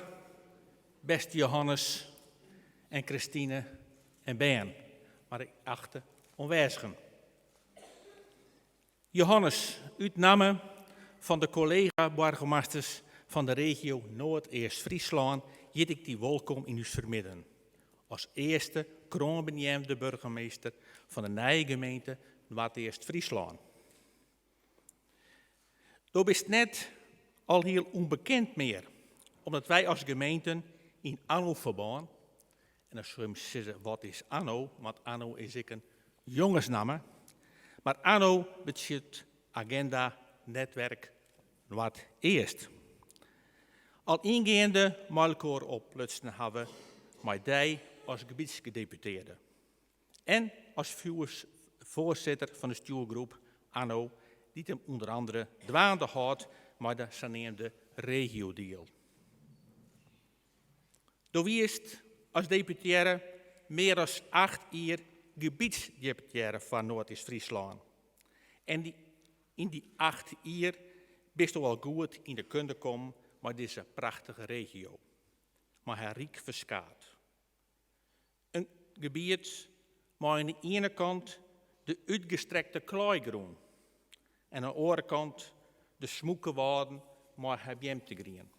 bêste Johannes en Christine en bern, mar ek achte oanwêzigen. Johannes, út namme fan de kollega-boargemasters fan de regio Noardeast-Fryslân hjit ik dy wolkom yn ús fermidden. As earste kroanbeneamde burgemeester fan de nije gemeente Noardeast-Fryslân. Do bist net alhiel ûnbekend mear, omdat wy as gemeenten yn ANNO-ferbân, en dan soe jim sizze wat is ANNO, want ANNO is ek in jongesnamme, mar ANNO betsjut Agenda Netwerk Noardeast. Al yngeande mei elkoar oplutsen hawwe mei dy as gebietsgedeputearde. En as foarsitter fan de stjoergroep Anno, dy't him ûnder andere dwaande hâldt mei de saneamde regiodeal. Do wiest as deputearre mear as 8 jier gebietsdeputearre foar Noardeast-Fryslân. En yn dy 8 jier bisto al goed yn de kunde kommen mei dizze prachtige regio, mei har ryk ferskaat. In gebiet mei oan de iene kant de útgestrekte klaaigrûn en oan de oare kant de smûke wâlden mei har beamtegrien.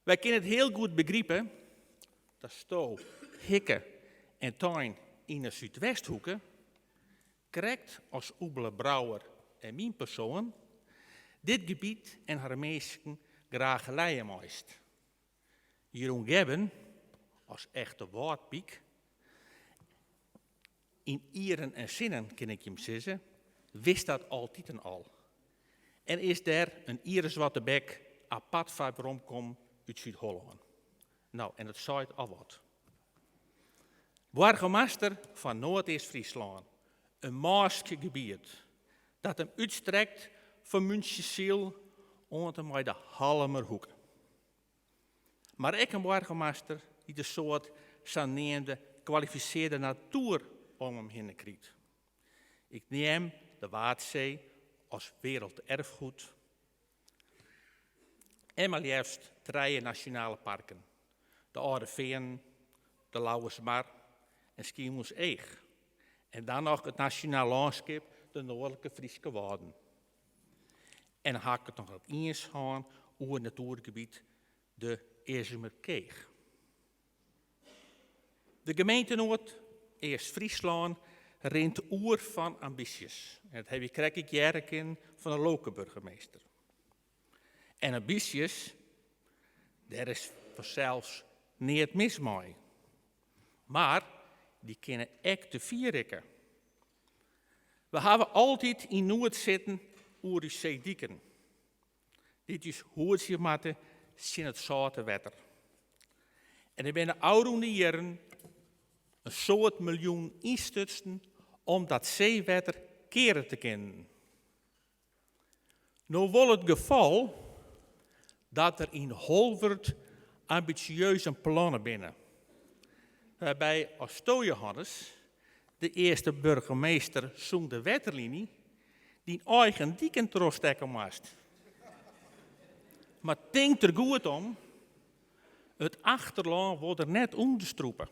Wy kinne it hiel goed begripe datsto hikke en tein yn de Súdwesthoeke, krekt as Oebele Brouwer en myn persoan, dit gebiet en har minsken graach lije meist. Jeroen Gebben, as echte Wâldpyk, yn ieren en sinnen kin ik jim sizze, wist dat altiten al. En is dêr in iereswarte bek apart foar weromkommen út Súd-Hollân. No, en dat seit al wat. Boargemaster fan Noardeast-Fryslân, in mânsk gebiet dat him útstrekt fan Muntsjesyl oant en mei de Hallumerhoeke. Mar ek in boargemaster dy't in soad saneamde kwalifisearde natoer om him hinne krijt. Ik neam de Waadsee as werelderfgoed en mar leafst trije nasjonale parken, de Alde Feanen, de Lauwersmar en Skiermûntseach. En dan noch it nasjonaal lânskip, de Noardlike Fryske Wâlden. En dan ha ik it noch net iens hân oer natoergebiet de Eazumerkeech. De gemeente Noardeast-Fryslân rint oer fan ambysjes. En dat ha je krekt ek hearre kinnen fan de loke-boargemaster. En ambysjes, dêr is fansels neat mis mei. Mar dy kinne ek te fier rikke. We hawwe altyd yn noed sitten oer ús seediken, dy't ús hoedzje moatte tsjin it sâlte wetter. En der binne ôfrûne jierren in soad miljoenen ynstutsen om dat seewetter keare te kinnen. No wol it gefal dat der yn Holwert ambisjeuze plannen binne, wêrby asto Johannes, de earste boargemaster sûnder de wetterliny, dyn eigen diken trochstekke moatst. Mar tink der goed om, it achterlân wol der net ûnderstrûpe.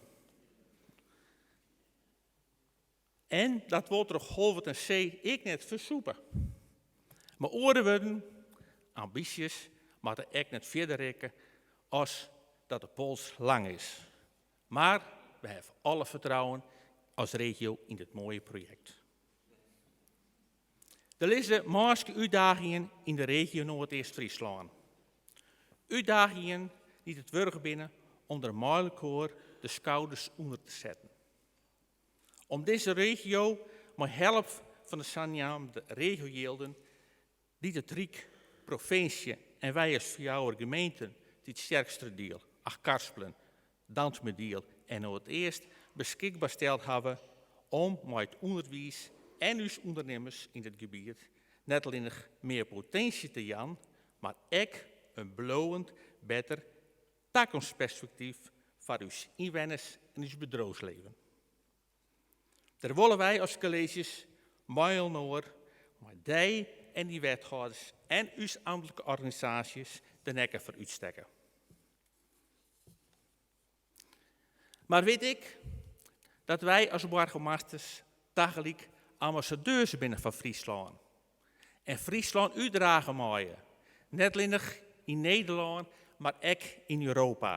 En dat wol troch Holwert aan See ek net fersûpe. Mei oare wurden, ambysjes moatte ek net fierder rikke as dat de pols lang is. Mar we hawwe alle fertrouwen as regio yn dit moaie projekt. Der lizze mânske útdagingen yn de regio Noardeast-Fryslân. Útdagingen dy't it wurdich binne om der mei elkoar de skouders ûnder te setten. Om dizze regio mei help fan de saneamde regiojilden, dy't it Ryk, provinsje en wy as fjouwer gemeenten, Tytsjerksteradiel, Achtkarspelen, Dantumadiel en Noardeast beskikber steld hawwe om mei it ûnderwiis en ús ûndernimmers yn dit gebiet net allinnich mear potinsje te jaan, mar ek in bliuwend better takomstperspektyf foar ús ynwenners en ús bedriuwslibben. Dêr wolle wy as kolleezjes mei-inoar, mei dy en dy wethâlders en ús amtlike organisaasjes de nekke foar útstekke. Mar wit ek dat wy as boargemasters tagelyk ambassadeurs binne fan Fryslân. En Fryslân útdrage meie, net allinnich yn Nederlân, mar ek yn Europa.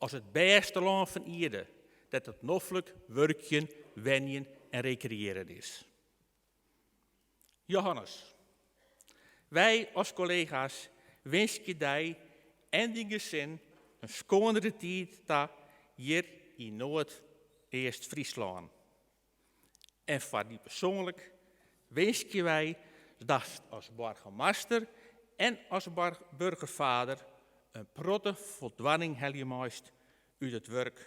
As it bêste lân fan ierde, dêr't it noflik wurkjen, wenjen en rekreëarjen is. Johannes, wy as kollega's winskje dy en dyn gesin in skoanere tiid ta hjir yn Noardeast-Fryslân. En foar dy persoanlik winskje wy datst as boargemaster en as burgervader in protte foldwaning helje meist út it wurk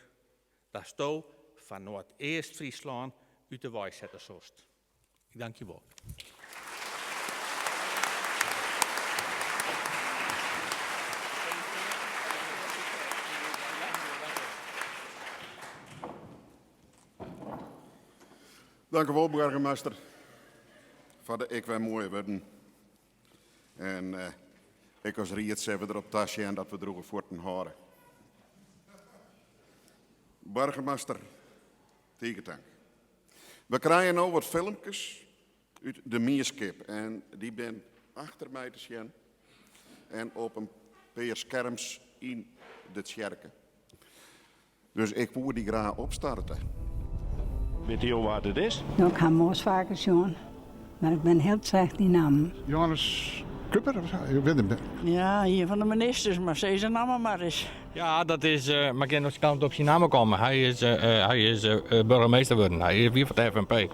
datsto foar Noardeast-Fryslân út de wei sette soest. Ik dankje wol. Dank u wol, boargemaster, foar de ek wer moaie wurden. En uh, ik as ried sille derop tasjen dat we drûge fuotten hâlde. Boargemaster, tige tank. We krije no wat filmkes út de mienskip en dy binne achter my te sjen en op in pear skerms yn de tsjerke. Dus ik woe dy graach opstarte. Witte jo wa't it is? No, ik ha him wolris faker sjoen, mar ik bin hiel slecht yn nammen. Johannes Kuiper of sa? Ik wit it net. Ja, ien fan de ministers, mar sis de namme mar ris. Ja, dat is, uh, mar kin kant op syn namme komme. Hy is, uh, hy is uh, burgemeester wurden. Hy is wie fan de FNP.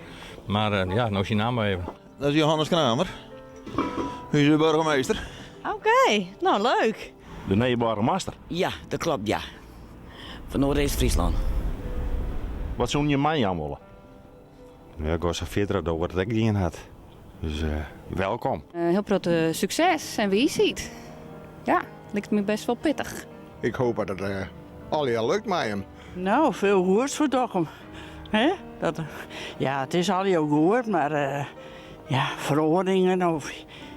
Mar ja, no syn namme even. Dat is Johannes Kramer, ús burgemeester. Oké, no leuk. De nije boargemaster? Ja, dat klopt ja. Fan Noardeast-Fryslân. Wat soene je meijaan wolle? Ja, ik was sa fierder dat wat it ek dien hat. Dus uh, welkom. Hiel protte sukses en wiisheid. Ja, liket my bêst wol pittich. Ik hoop dat it uh, allegear lukt mei him. No, folle goeds foar Dokkum. Hè? Dat, ja, it is allegear goed, mar uh, ja, feroaringen of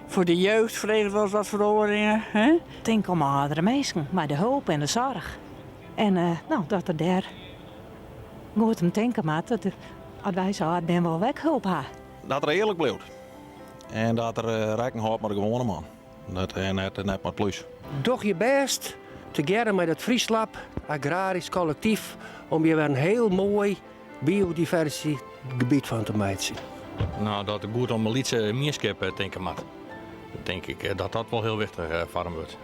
foar de jeugd freget wolris wat feroaringen. Hè? Tink om âldere minsken mei de help en de soarch. En uh, no, dat er dêr goed om tinke moat. Dat as wy sa âld binne, wol ek help ha. Dat er earlik bliuwt. En dat er uh, rekken hâldt mei de gewoane man. Dat, en net, net mei plús. Doch je bêst, tegearre mei dat Fryslab, Agrarysk Kollektyf, om hjir wer in hiel moai biodiversiteitsgebiet fan te meitsjen. No, dat er goed om in lytse mienskip eh, tinke moat. Tink ik eh, dat dat wol hiel wichtich eh, foar him wurdt.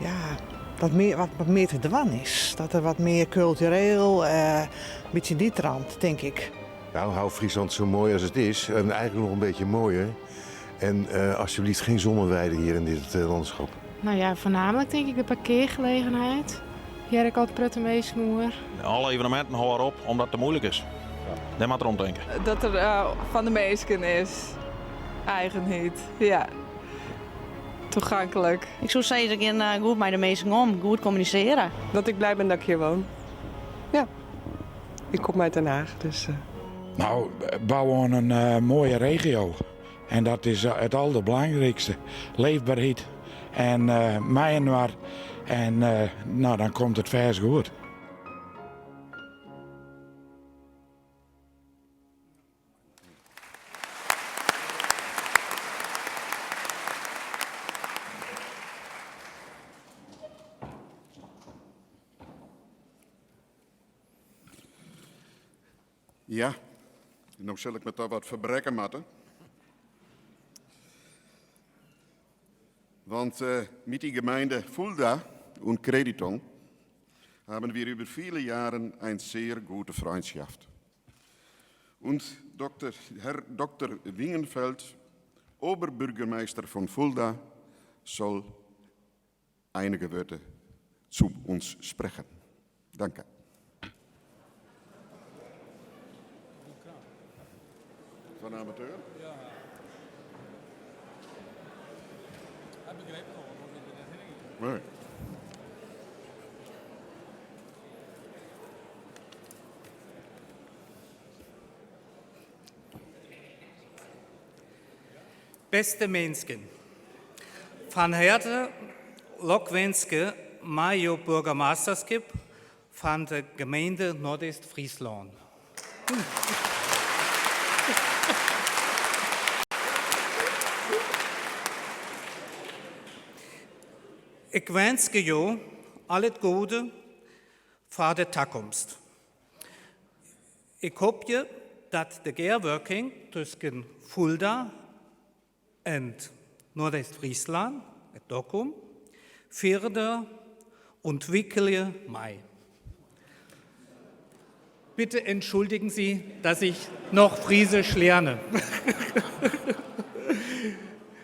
Ja, dat mear, wat, wat mear te dwaan is. Dat der wat mear kultureel, uh, in bytsje dy trant, tink ik. Nou, hou Friesland zo mooi als het is. En eigenlijk nog een beetje mooier. En uh, alsjeblieft geen zonneweide hier in dit uh, landschap. Nou ja, voornamelijk denk ik de parkeergelegenheid. Hear ik altyd protte minsken oer. Alle eveneminten hâlde op omdat it te muoilik is. Dêr moat er om tinke. Dat er uh, fan de minsken is. Eigenheid, ja. Toegankelijk. Ik soe sizze, gean goed mei de minsken om, goed kommunisearje. Dat ik blij ben dat ik hier woon. Ja. Ik kom uit Den Haag, dus... Uh... Nou, bou oan in uh, moaie regio. En dat is it alderbelangrijkste. Leefberheid en uh, mei-inoar. En uh, no, dan komt it fêst goed. Ja, no sil ik my dochs wat ferbrekke moatte. Want äh, mit die Gemeinde Fulda und Crediton haben wir über viele Jahre eine sehr gute Freundschaft. Und Dr. Herr Dr. Wingenfeld, Oberbürgermeister von Fulda, soll einige Wörter zu uns sprechen. Danke. Van amateur? Ja. Ik begreep het al, want ik Nee. Beste minsken, fan herte lokwinske mei jo boargemasterskip fan de gemeente Noardeast-Fryslân. Ik winskje jo al it goede foar de takomst. Ik hoopje dat de gearwurking tusken Fulda en Noardeast-Fryslân, it Dokkum, fierder ûntwikkelje mei. Bitte entschuldigen Sie, dass ich noch Friesisch lerne.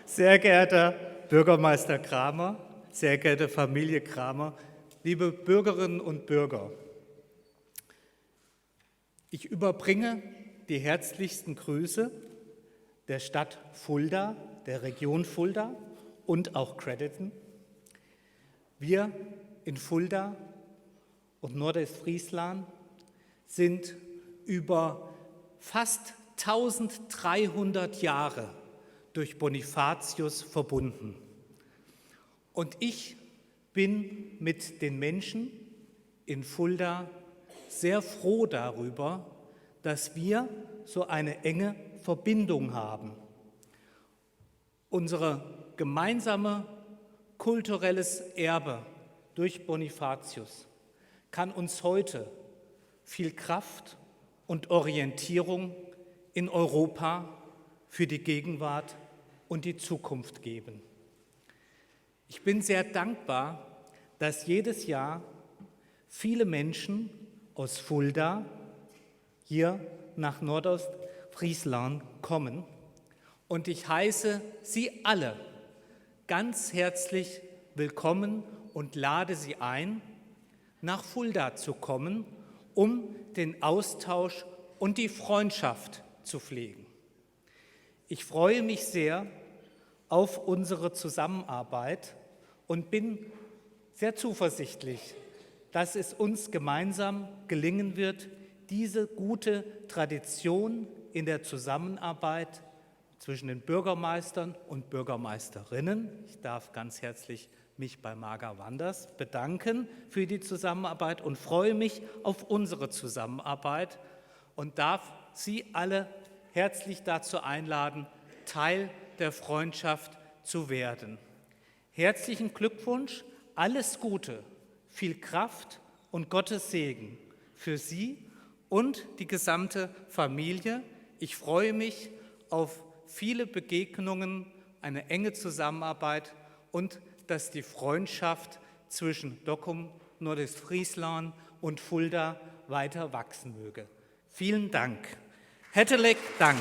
Sehr geehrter Bürgermeister Kramer, sehr geehrte Familie Kramer, liebe Bürgerinnen und Bürger. Ich überbringe die herzlichsten Grüße der Stadt Fulda, der Region Fulda und auch Crediten. Wir in Fulda und Nordostfriesland sind über fast 1300 Jahre durch Bonifatius verbunden. Und ich bin mit den Menschen in Fulda sehr froh darüber, dass wir so eine enge Verbindung haben. Unsere gemeinsame kulturelles Erbe durch Bonifatius kann uns heute viel Kraft und Orientierung in Europa für die Gegenwart und die Zukunft geben. Ich bin sehr dankbar, dass jedes Jahr viele Menschen aus Fulda hier nach Nordostfriesland kommen und ich heiße Sie alle ganz herzlich willkommen und lade Sie ein, nach Fulda zu kommen, um den Austausch und die Freundschaft zu pflegen. Ich freue mich sehr auf unsere Zusammenarbeit und bin sehr zuversichtlich, dass es uns gemeinsam gelingen wird, diese gute Tradition in der Zusammenarbeit zwischen den Bürgermeistern und Bürgermeisterinnen. Ich darf ganz herzlich mich bei Marga Wanders bedanken für die Zusammenarbeit und freue mich auf unsere Zusammenarbeit und darf Sie alle herzlich dazu einladen, Teil der Freundschaft zu werden. Herzlichen Glückwunsch, alles Gute, viel Kraft und Gottes Segen für Sie und die gesamte Familie. Ich freue mich auf viele Begegnungen, eine enge Zusammenarbeit und dass die Freundschaft zwischen Dokkum, Nordostfriesland und Fulda weiter wachsen möge. Vielen Dank. Hettelek Dank.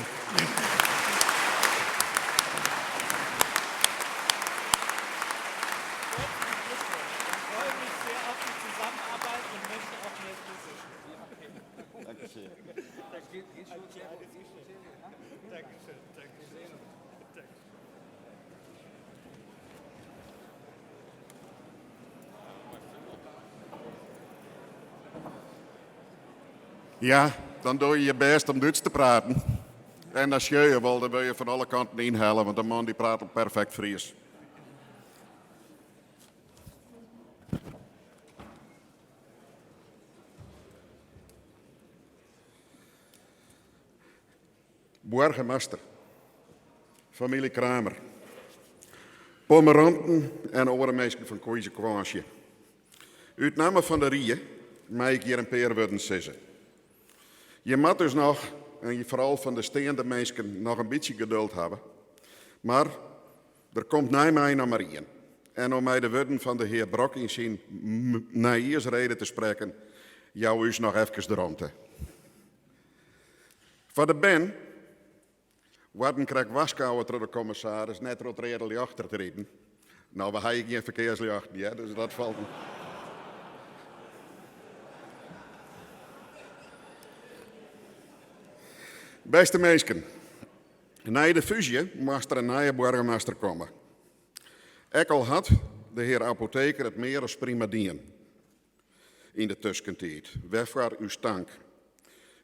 Ja, dan doe je je best om Duits te praten. En dan sjeu je wel, dan wil je van alle kanten inhalen, want de man die praat al perfect Fries. Boargemaster, famylje Kramer, pommeranten en oare minsken fan konsekwinsje. Ut namme fan de rie mei ik hjir in pear wurden sizze. Je moat dus noch, en foaral fan de steande minsken, noch in bytsje geduld hawwe. Mar der komt nei my noch mar ien. En om mei de wurden fan de hear Brok yn syn nijjiersrede te sprekken, jou ús noch efkes de romte. Foar de bern waarden krekt warskôge troch de kommissaris net troch it reade ljocht te riden. No, we ha gjin ferkearsljochten, hear, dus dat falt. Bêste minsken, nei de fúzje moast der in nije boargemaster komme. Ek al hat de hear Apotheker it mear as prima dien yn de tuskentiid, wêrfoar ús tank.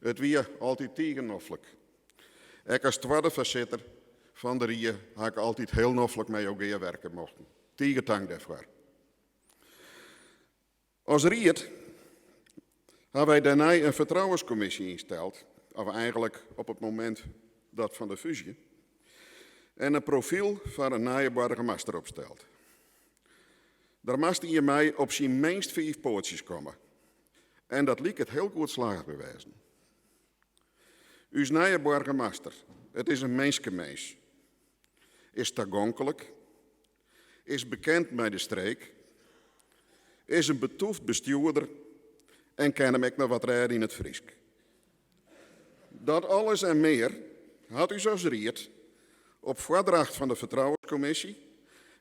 It wie altyd tige noflik. Ek as twadde foarsitter fan de rie ha ik altyd hiel noflik mei jo gearwerke mochten. Tige tank dêrfoar. As ried ha wy dêrnei in fertrouwenskommisje ynsteld, of eigenlik op it momint dat fan de fúzje, en in profyl foar in nije boargemaster opsteld. Der moast ien mei op syn minst fiif poatsjes komme. En dat liket hiel goed slagge te wêzen. Us nije boargemaster, it is in minskemins, is tagonklik, is bekend mei de streek, is in betûft bestjoerder en kin him ek noch wat rêde yn it Frysk. Dat alles en mear hat ús as ried op foardracht fan de fertrouwenskommisje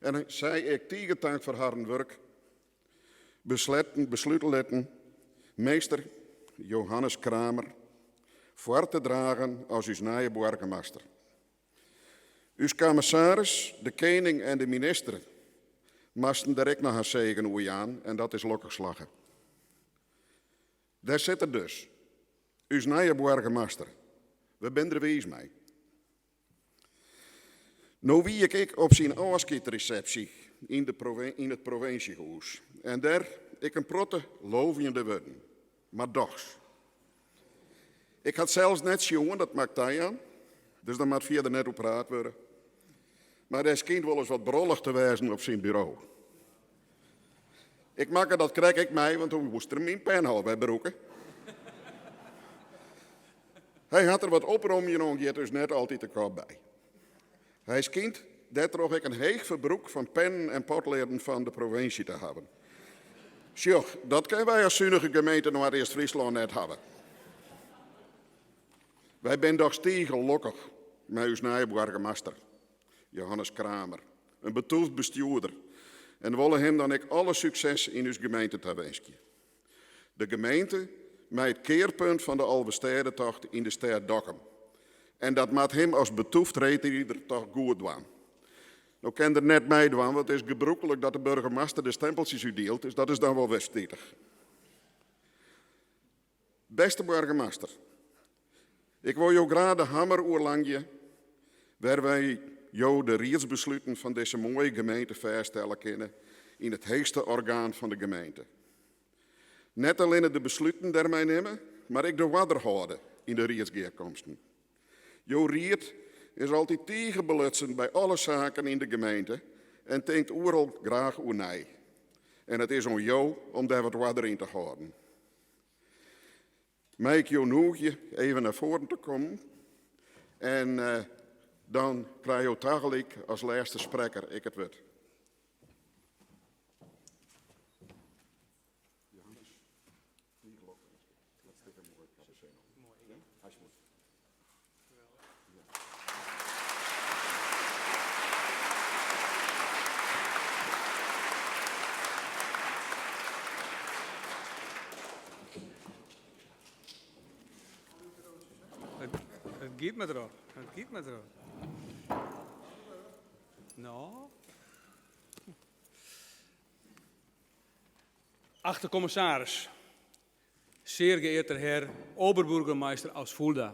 en sy ek tige tank foar harren wurk besletten, beslute litten meester Johannes Kramer. foar te dragen as ús nije boargemaster. Us kommissaris, de kening en de minister moasten der ek noch har segen oer jaan en dat is lokkich slagge. Dêr sit er dus, ús nije boargemaster. We binne der wiis mei. No wie ik ek op syn ôfskiedsresepsje yn yn it provinsjehûs en dêr ek in protte loovjende wurden, mar dochs. Ik ha it sels net sjoen, dat moat ik tajaan, dus dêr moat fierder net oer praat wurde. Mar der skynt wolris wat brollich te wêzen op syn buro. Ik makke dat krekt ek mei, want toen moast er myn pen al wer brûke. Hy hat der wat opromjen oangiet dus net altyd de kop by. Hy skynt dêrtroch ek in heech ferbrûk fan pennen en potleaden fan de provinsje te hawwen. Sjoch, dat kinne wy as sunige gemeente Noardeast-Fryslân net hawwe. Wy binne dochs tige lokkich mei ús nije boargemaster, Johannes Kramer, in betûft bestjoerder, en wolle him dan ek alle sukses yn ús gemeente tawinskje. De gemeente mei it kearpunt fan de Alvestêdetocht yn de stêd Dokkum. En dat moat him as betûft reedrider toch goed dwaan. No kin er net meidwaan, want it is gebrûklik dat de burgemaster de stempeltsjes útdielt, dus dat is dan wol wer spitich. Bêste boargemaster, ik wol jo graach de hammer oerlangje wêrmei jo de riedsbesluten fan dizze moaie gemeente fêststelle kinne yn it heechste orgaan fan de gemeente. Net allinne de besluten dêrmei nimme, mar ek de oarder hâlde yn de riedsgearkomsten. Jo ried is altyd tige belutsen by alle saken yn de gemeente en tinkt oeral graach oer nei. En it is oan jo om dêr wat oarder yn te hâlden. Mei ik jo nûgje even nei foaren te kommen en dan krije jo tagelyk as lêste sprekker ek it wurd. It giet mar troch. It giet mar troch. No. Achte kommissaris, Zeer geëerter Herr Oberbürgermeister aus Fulda.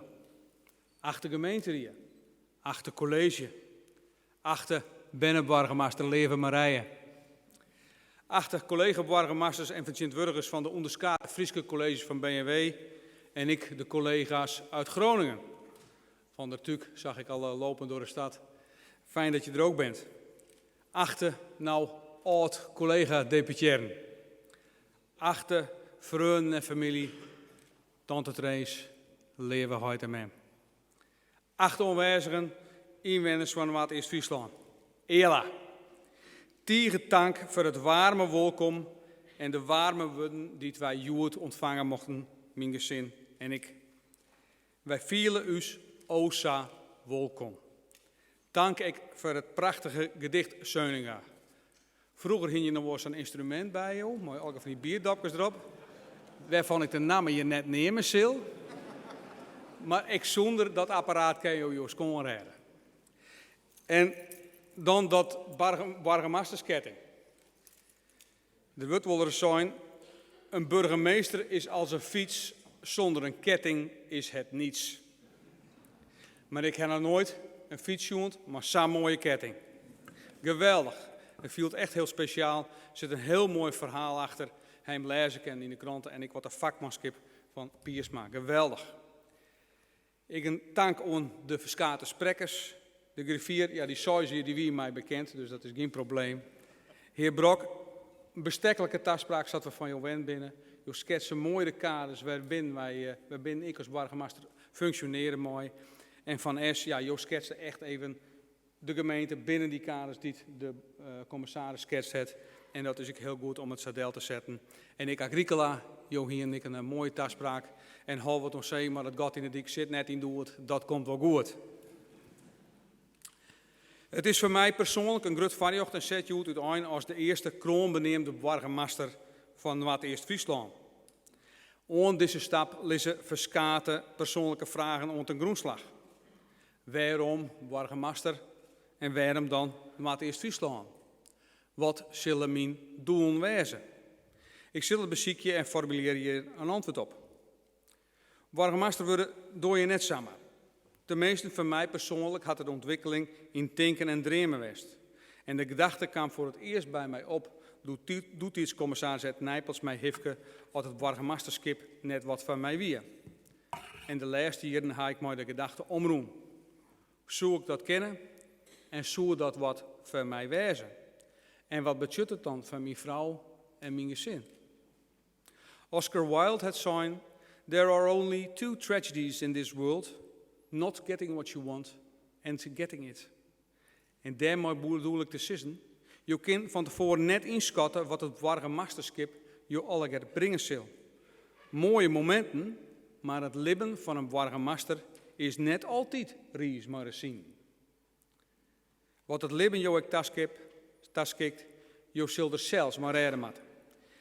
Achte gemeenterie, achte kolleezje, achte berneboargemaster Leave Marije. Achte kollega-boargemasters en fertsjintwurdigers fan de ûnderskate Fryske kolleezjes fan B&W en ek de kollega's uit Groningen. Van der Tuuk zag ik al lopen door de stad. Fijn dat je er ook bent. Achte no âld kollega deputearren. Achte freonen en famylje, tante Trees, leave heit en mem. Achte oanwêzigen, ynwenners fan Noardeast-Fryslân. Eala. Tige tank foar it waarme wolkom en de waarme wurden dy't wy hjoed ûntfange mochten, myn gesin en ik. Wy fiele ús o sa wolkom. Tank ek foar it prachtige gedicht Seuninga. Froeger hiene je noch wol sa'n ynstrumint by jo, mei allegear fan dy bierdopkes derop, wêrfan ik de namme hjir net neame sil. Mar ek sûnder dat apparaat kinne jo jo skoan rêde. En dan dat boargemastersketting. Der wurdt wolris sein, in burgemeester is als een fiets, zonder een ketting is het niets. Mar ik ha noch noait in fyts sjoen mei sa'n moaie ketting. Geweldich. It fielt echt hiel spesjaal. Der sit in hiel moai ferhaal achter. Ha jim lêze kinnen yn de krante en ek wat de fakmanskip fan Piersma. Geweldich. Ek in tank oan de ferskate sprekkers. De griffier, ja dy seis jier dy wie my bekend, dus dat is gjin probleem. Hear Brok, in besteklike taspraak sa't we fan jo wend binne. Jo sketse moai de kaders wêrbinnen wy, wêrbinnen ik as boargemaster funksjonearje mei. En Van Es, ja jo sketste echt even de gemeente binnen dy kaders dy't de kommissaris sketst hat. En dat is ek hiel goed om it sa del te setten. En ek Agricola, jo hienen ek in moaie taspraak. En Holwert oan See, mar dat gat yn de dyk sit net yn Doet, dat komt wol goed. It is foar my persoanlik in grut foarrjocht en set hjoed útein as de earste kroanbeneamde boargemaster fan Noardeast-Fryslân. Oan dizze stap lizze ferskate persoanlike fragen oan ten grûnslach. Wêrom boargemaster en wêrom dan Noardeast-Fryslân? Wat sille myn doelen wêze? Ik sil it besykje en formulearje hjir in antwurd op. Boargemaster wurde dogge je net samar. Teminsten foar my persoanlik hat it ûntwikkeling yn tinken en dreamen west. En de gedachte kaam foar it earst by my op doe't doetiids kommissaris Ed Nijpels my hifke oft it boargemasterskip net wat foar my wie. En de lêste jierren ha ik mei de gedachte omrûn. Soe ik dat kinne en soe dat wat foar my wêze? En wat betsjut it dan foar myn frou en myn gesin? Oscar Wilde hat sein, There are only two tragedies in this world, not getting what you want and getting it. En dêrmei bedoel ik te sizzen, jo kin fan tefoaren net ynskatte wat it boargemasterskip jo allegear bringe sil. Moaie mominten, mar it libben fan in boargemaster is net altyd riis mei rezinen. Wat it libben jo ek taskikt, jo sil der sels mei rêde moatte.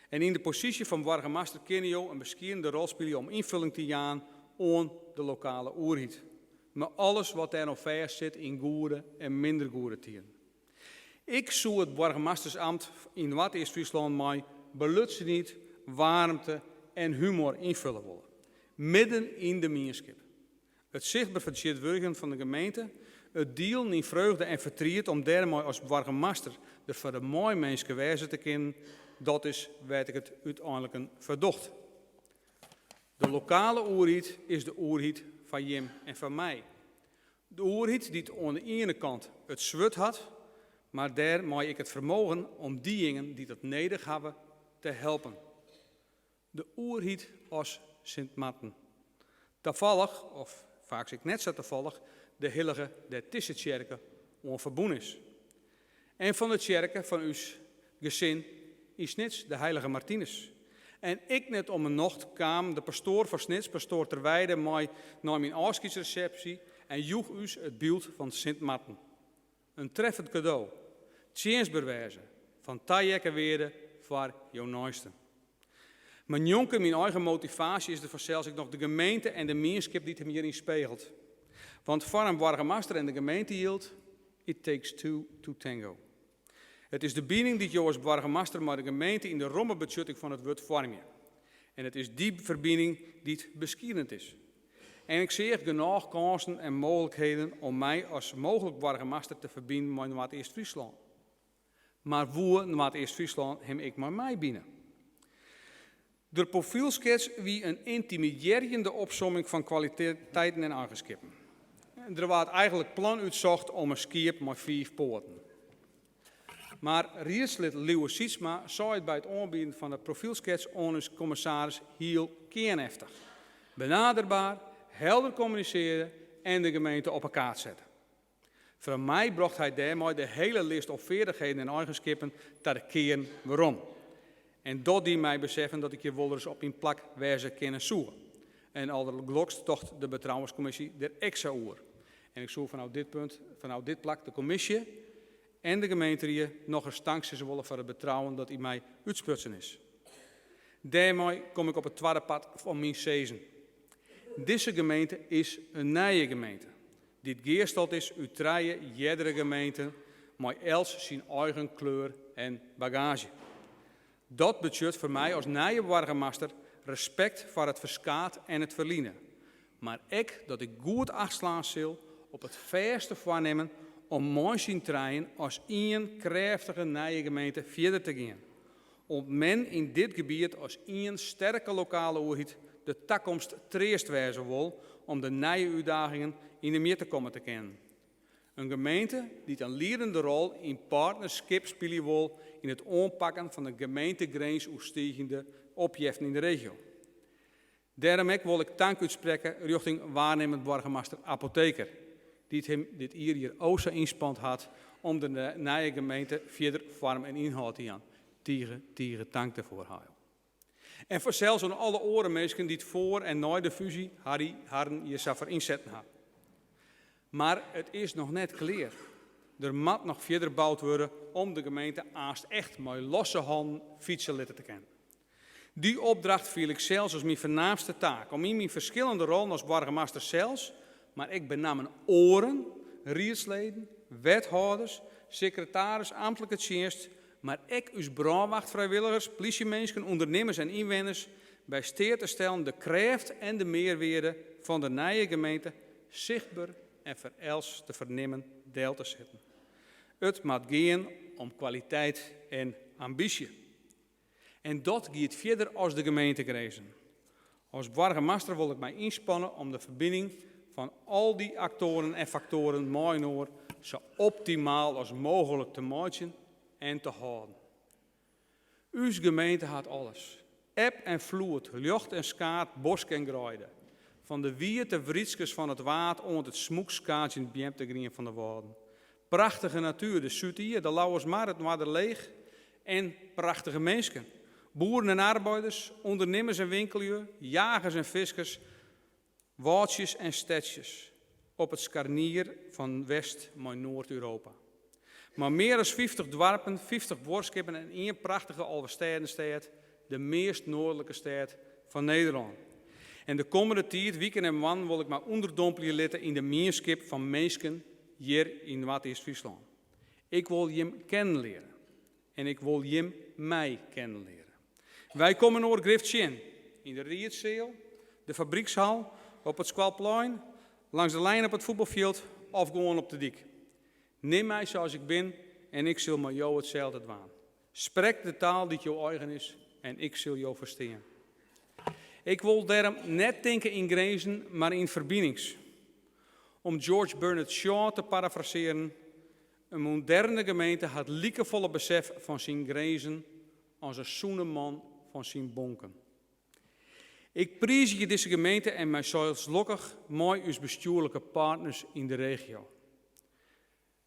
En yn de posysje fan boargemaster kinne jo in beskiedende rol spylje om ynfulling te jaan oan de lokale oerheid. Mei alles wat dêr oan fêst sit yn goede en minder goede tiden. Ik soe it boargemastersamt yn Noardeast-Fryslân mei belutsenheid, waarmte en humor ynfulle wolle. Midden yn de mienskip. It sichtber fertsjintwurdigjen fan de gemeente, it dielen yn freugde en fertriet om dêrmei as boargemaster der foar de meiminske wêze te kinnen, dat is wêr't ik it úteinliken foar doch. De lokale oerheid is de oerheid foar jim en foar my. De oerheid dy't oan de iene kant it swurd hat, mar dêrmei ek it fermogen om dyjingen dy't it nedich hawwe te helpen. De oerheid as Sint Marten. Tafallich, of faaks ek net sa tafallich, de hillige dêr't dizze tsjerke oan ferbûn is. En fan de tsjerke fan ús gesin yn Snits, de Heilige Martinus. En ek net om 'e nocht kaam de pastoar fan Snits, pastoar Terweide, mei nei myn ôfskiedsresepsje en joech ús it byld fan Sint Marten. In treffend kado. Tsjinstber wêze, fan taheakke wearde foar jo neisten. Mar njonken myn eigen motivaasje is der fansels ek noch de gemeente en de mienskip dy't him hjiryn spegelt. Want foar in boargemaster en de gemeente jildt, it takes two to tango. It is de bining dy't jo as boargemaster mei de gemeente yn de romme betsjutting fan it wurd foarmje. En it is dy ferbining dy't beskiedend is. En ik seach genôch kânsen en mooglikheden om my as mooglik boargemaster te ferbinen mei Noardeast-Fryslân. Mar woe Noardeast-Fryslân him ek mei my bine? De profylskets wie in yntimidearjende opsomming fan kwaliteiten en eigenskippen. Der waard eigentlik plan útsocht om in skiep mei fiif poaten. Mar riedslid Liuwe Sytsma sei it by it oanbieden fan de profylskets oan ús kommissaris hiel kearneftich. Benaderbaar, helder kommunisearje en de gemeente op 'e kaart sette. Foar my brocht hy dêrmei de hele list oan feardichheden en eigenskippen ta de kearn werom. En dat die my beseffen dat ik hjir wolris op myn plak wêze kinne soe. En aldergelokst tocht de betrouwenskommisje der ek sa oer. En ik soe fanôf dit punt, fanôf dit plak de kommisje en de gemeenterie nochris tank sizze wolle foar it betrouwen dat yn my útsprutsen is. Dêrmei kom ik op it twadde part fan myn sizzen. Dizze gemeente is in nije gemeente, dy't gearstald is út trije eardere gemeenten mei elts syn eigen kleur en bagaazje. Dat betsjut foar my as nije boargemaster respekt foar it ferskaat en it ferline, mar ek dat ik goed acht slaan sil op it fêste foarnimmen om mei syn trijen as ien krêftige nije gemeente fierder te gean. Om't men yn dit gebiet as ien sterke lokale oerheid de takomst treast wêze wol om de nije útdagingen yn 'e mjitte komme te kinnen. In gemeente dy't in liedende rol yn partnerskip spylje wol yn it oanpakken fan de gemeentegrinsoerstiigjende opjeften yn de regio. Dêrom ek wol ik tank útsprekke rjochting waarnimmend boargemaster Apotheker, dy't him dit jier hjir o sa ynspand hat om de nije gemeente fierder foarm en ynhâld te jaan. Tige, tige tank dêrfoar, Hayo. En fansels oan alle oare minsken dy't foar en nei de fúzje harren hjir sa foar ynsetten ha. Mar it is noch net klear. Der moat noch fierder boud wurde om de gemeente aanst echt mei losse hannen fytse litte te kinnen. Dy opdracht fiel ik sels as myn foarnaamste taak, om yn myn ferskillende rollen as boargemaster sels, mar ek benammen oaren, riedsleden, wethâlders, sekretaris, amtlike tsjinst, mar ek ús brânwachtfrijwilligers, plysjeminsken, ûndernimmers en ynwenners by steat te stellen de krêft en de mearwearde fan de nije gemeente sichtber en foar elts te fernimmen del te setten. It moat gean om kwaliteit en ambysje. En dat giet fierder as de gemeentegrinzen. As boargemaster wol ik my ynspanne om de ferbining fan al dy aktoaren en faktoaren mei-inoar sa optimaal as mooglik te meitsjen en te hâlden. Us gemeente hat alles. Eb en floed, ljocht en skaad, bosk en greide. Fan de wiete wrydskes fan it Waad oant it smûkskaadzjend beamtegrien fan de Wâlden. Prachtige natuer, de Súd-Ie, de Lauwersmar, it Noarderleech en prachtige minsken. Boeren en arbeiders, ûndernimmers en winkellju, jagers en fiskers, wâldsjes en stedsjes op it skarnier fan West mei Noard-Europa. Mei mear as 50 doarpen, 50 buorskippen en ien prachtige Alvestêdenstêd, de meast noardlike stêd fan Nederlân. En de kommende tiid, wiken en moannen wol ik my ûnderdompelje litte yn de mienskip fan minsken hjir yn Noardeast-Fryslân. Ik wol jim kennen leare en ik wol jim my kennen leare. Wy komme inoar grif tsjin yn de riedseal, de fabrykshal, op it skoalplein, langs de lijn op it fuotbalfjild of gewoan op de dyk. Nim my sa as ik bin en ik sil mei jo itselde dwaan. Sprek de taal dy't jo eigen is en ik sil jo ferstean. Ik wol dêrom net tinke yn grinzen, mar yn ferbinings. Om George Bernard Shaw te parafrasearjen, in moderne gemeente hat likefolle besef fan syn grinzen as in sûne man fan syn bonken. Ik priizgje dizze gemeente en mysels lokkich mei ús bestjoerlike partners yn de regio.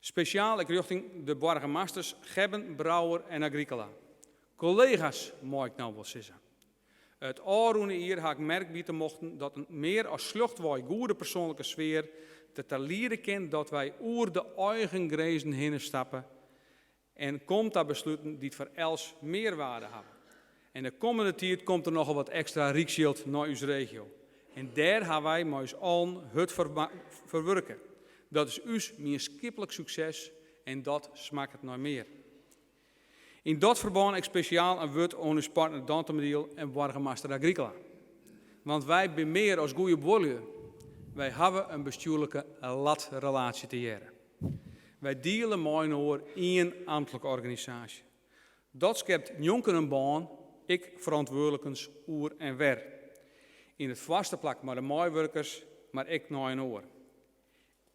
Spesjaal ek rjochting de boargemasters Gebben, Brouwer en Agricola. Kollega's, mei ik no wol sizze. It ôfrûne jier ha ik merkbiede mochten dat in mear as sljochtwei goede persoanlike sfear der ta liede kin dat wy oer de eigen grinzen hinne stappe en komme ta besluten dy't foar elts mearwaarde hawwe. En de kommende tiid komt der nochal wat ekstra ryksjild nei ús regio. En dêr ha wy mei ús allen hurd foar wurke. Dat is ús mienskiplik sukses en dat smakket nei mear. Yn dat ferbân ek spesjaal in wurd oan ús partner Dantumadiel en boargemaster Agricola. Want wy binne mear as goede buorlju. Wy hawwe in bestjoerlike latrelaasje tegearre. Wy diele mei-inoar ien amtlike organisaasje. Dat skept njonken in bân ek ferantwurdlikens oer en wer. Yn it foarste plak mei de meiwurkers, mar ek nei inoar.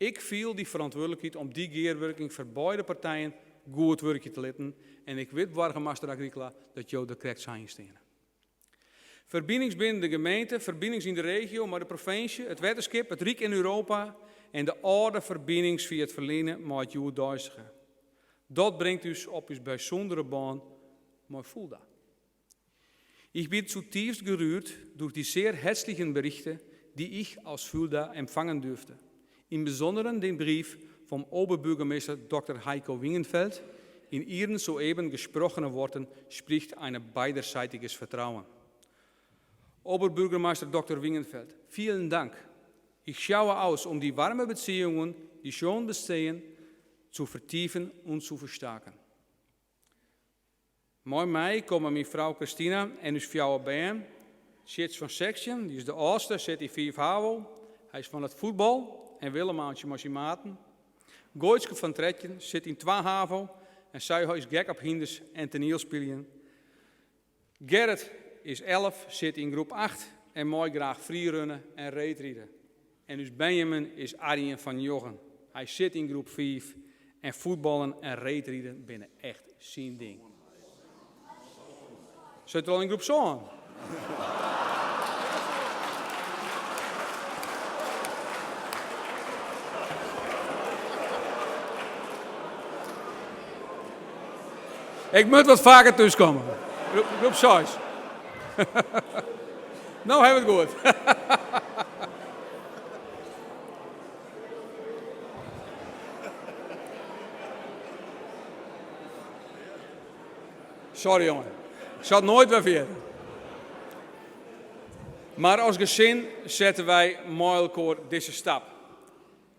Ik fiel dy ferantwurdlikheid om dy gearwurking foar beide partijen goed wurkje te litten en ik wit boargemaster Agricola dat jo der krekt sa yn steane. Ferbinings binnen de gemeente, ferbinings yn de regio mei de provinsje, it wetterskip, it Ryk en Europa en de âlde ferbinings fia it ferline mei it hjoeddeistige. Dat bringt ús op ús bysûndere bân mei Fulda. Ich bin zutiefst gerührt durch die sehr herzlichen Berichte, die ich aus Fulda empfangen durfte. Im Besonderen den Brief vom Oberbürgermeister Dr. Heiko Wingenfeld. In Ihren soeben gesprochenen Worten spricht ein beiderseitiges Vertrauen. Oberbürgermeister Dr. Wingenfeld, vielen Dank. Ich schaue aus, um die warme Beziehungen, die schon bestehen, zu vertiefen und zu verstärken. Mei my komme myn frou Christina en ús fjouwer bern. Sjits fan 16, dy is de âldste, sit yn fiif havo. Hy is fan it fuotbal en Willemaantsje mei syn maten. Goitske fan 13 sit yn twa havo en sy is gek op hynders en toanielspyljen. Gerrit is 11, sit yn groep acht en mei graach freerunne en reedride. En ús Benjamin is Arjen fan njoggen. Hy sit yn groep fiif en fuotballen en reedriden binne echt syn ding. Sit er al yn groep sân? Ik moat wat faker thúskomme. Groep seis. No ha we it goed. Sorry jongen, ik sil it noait wer ferjitte. Mar as gesin sette wy mei elkoar dizze stap.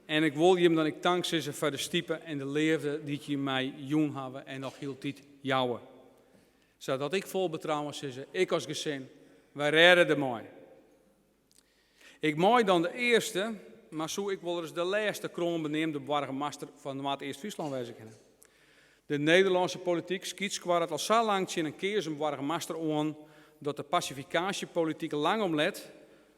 En ik wol jim dan ek tank sizze foar de stipe en de leafde dy't jim my jûn hawwe en noch hieltyd jouwe. Sadat ik fol betrouwen sizze, ik as gesin, wy rêde dermei. Ik mei dan de earste, mar soe ek wolris de lêste kroanbeneamde boargemaster fan Noardeast-Fryslân wêze kinne. De Nederlânske polityk skytskoarret al sa lang tsjin in keazen boargemaster oan dat de pasifikaasjepolityk lang om let,